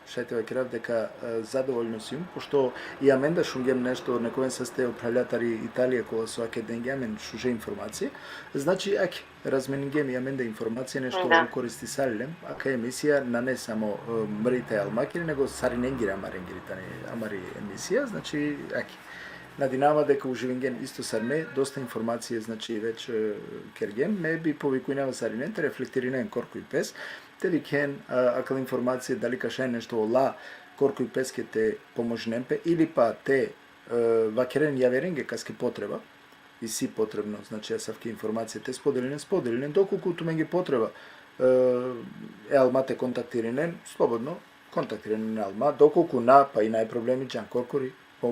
šaj te vakerav deka, e, zadovoljno sium, pošto i amen da šungjem nešto, nekoven saste o phralja tari Italija, kola so ake denge amen šuže informacije. Znači, ake, razmeningjem i amen da informacije, nešto, da, koristisali lem, aka emisija nane samo, e, mri te Almakiri, nego sarinengiri amarengiri tani amari emisija, znači, ake. Nadinava deka uživingen isto sar me, dosta informacije, znači, već, e, kergjem, me bi povikujnava sarinen te reflektirinen korkori pes, te dikhen, e, akala informacije, dali ka šaj nešto ola korkori peske te pomožinen pe, ili pa te, e, vakeren javerenge kaske potreba, isi potrebno, znači, asavke informacije te spodelinen, spodelinen, dokolku tumenge potreba, e, e Alma te kontaktirinen, slobodno, kontaktirinen e Alma, dokolku na, pa i naj problemi, džan korkori. Pa,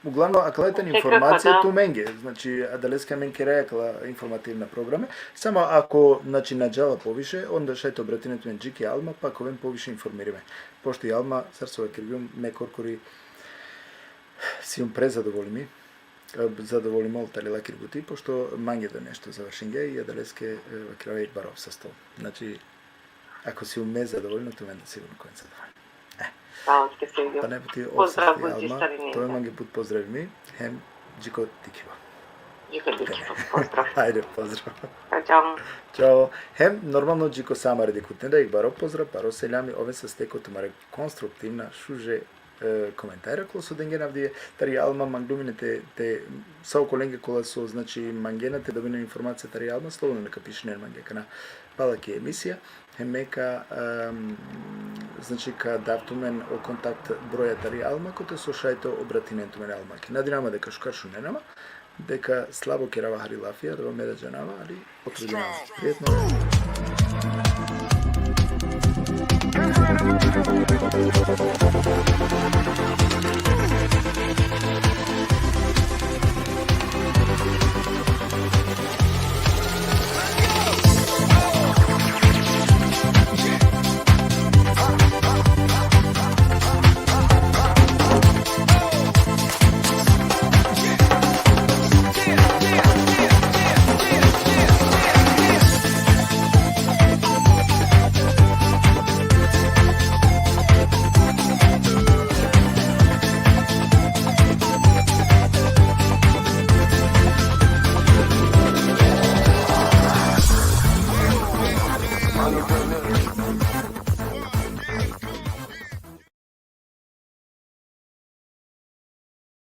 uglavnom, akala tane informacije tumenge, znači, adaleske amen keraja akala informativna programe, samo ako, znači, na džala poviše, onda šaj te obratinen tumen dži ki Alma, pa ka oven poviše informirime. Pošto i Alma, sar so vakergjum, me korkori sium prezadovoljimi, e, zadovoljimo tari lakiri buti, pošto mange da nešto završinge i adaleske, e, vakerava jekh baro sasto. Znači, ako sium me zadovoljno, tumen da sigurno ka oven zadovoljno. E. Hvala tuke, Silvio. Pa naj puti ov saste, Alma, tumen mange but pozdravimi, hem dži ko dikhiba. Dži ko dikhiba, pozdrav. Ajde, pozdrav. Čao, čao. Čao. Hem, normalno, dži ko sa amare dikhutne da jekh baro pozdrav, baro seljami, oven saste ko tumare konstruktivna, šuže, e, komentara kola so dengena avdive tari Alma, manglum ine te, te, sa okolenge kola so, znači, mangena te dobinen informacija tari Alma, slobodno neka pišinen mange akana pala ki emisija, hem me ka, em, znači, ka dav tumen o kontakt broja tari Alma, kote so šaj te obratinen tumen Alma. Nadinama deka šukar šunena ma, deka slabo kerava hari lafija, adava me da džanava, ali potrudinava. Prijetno.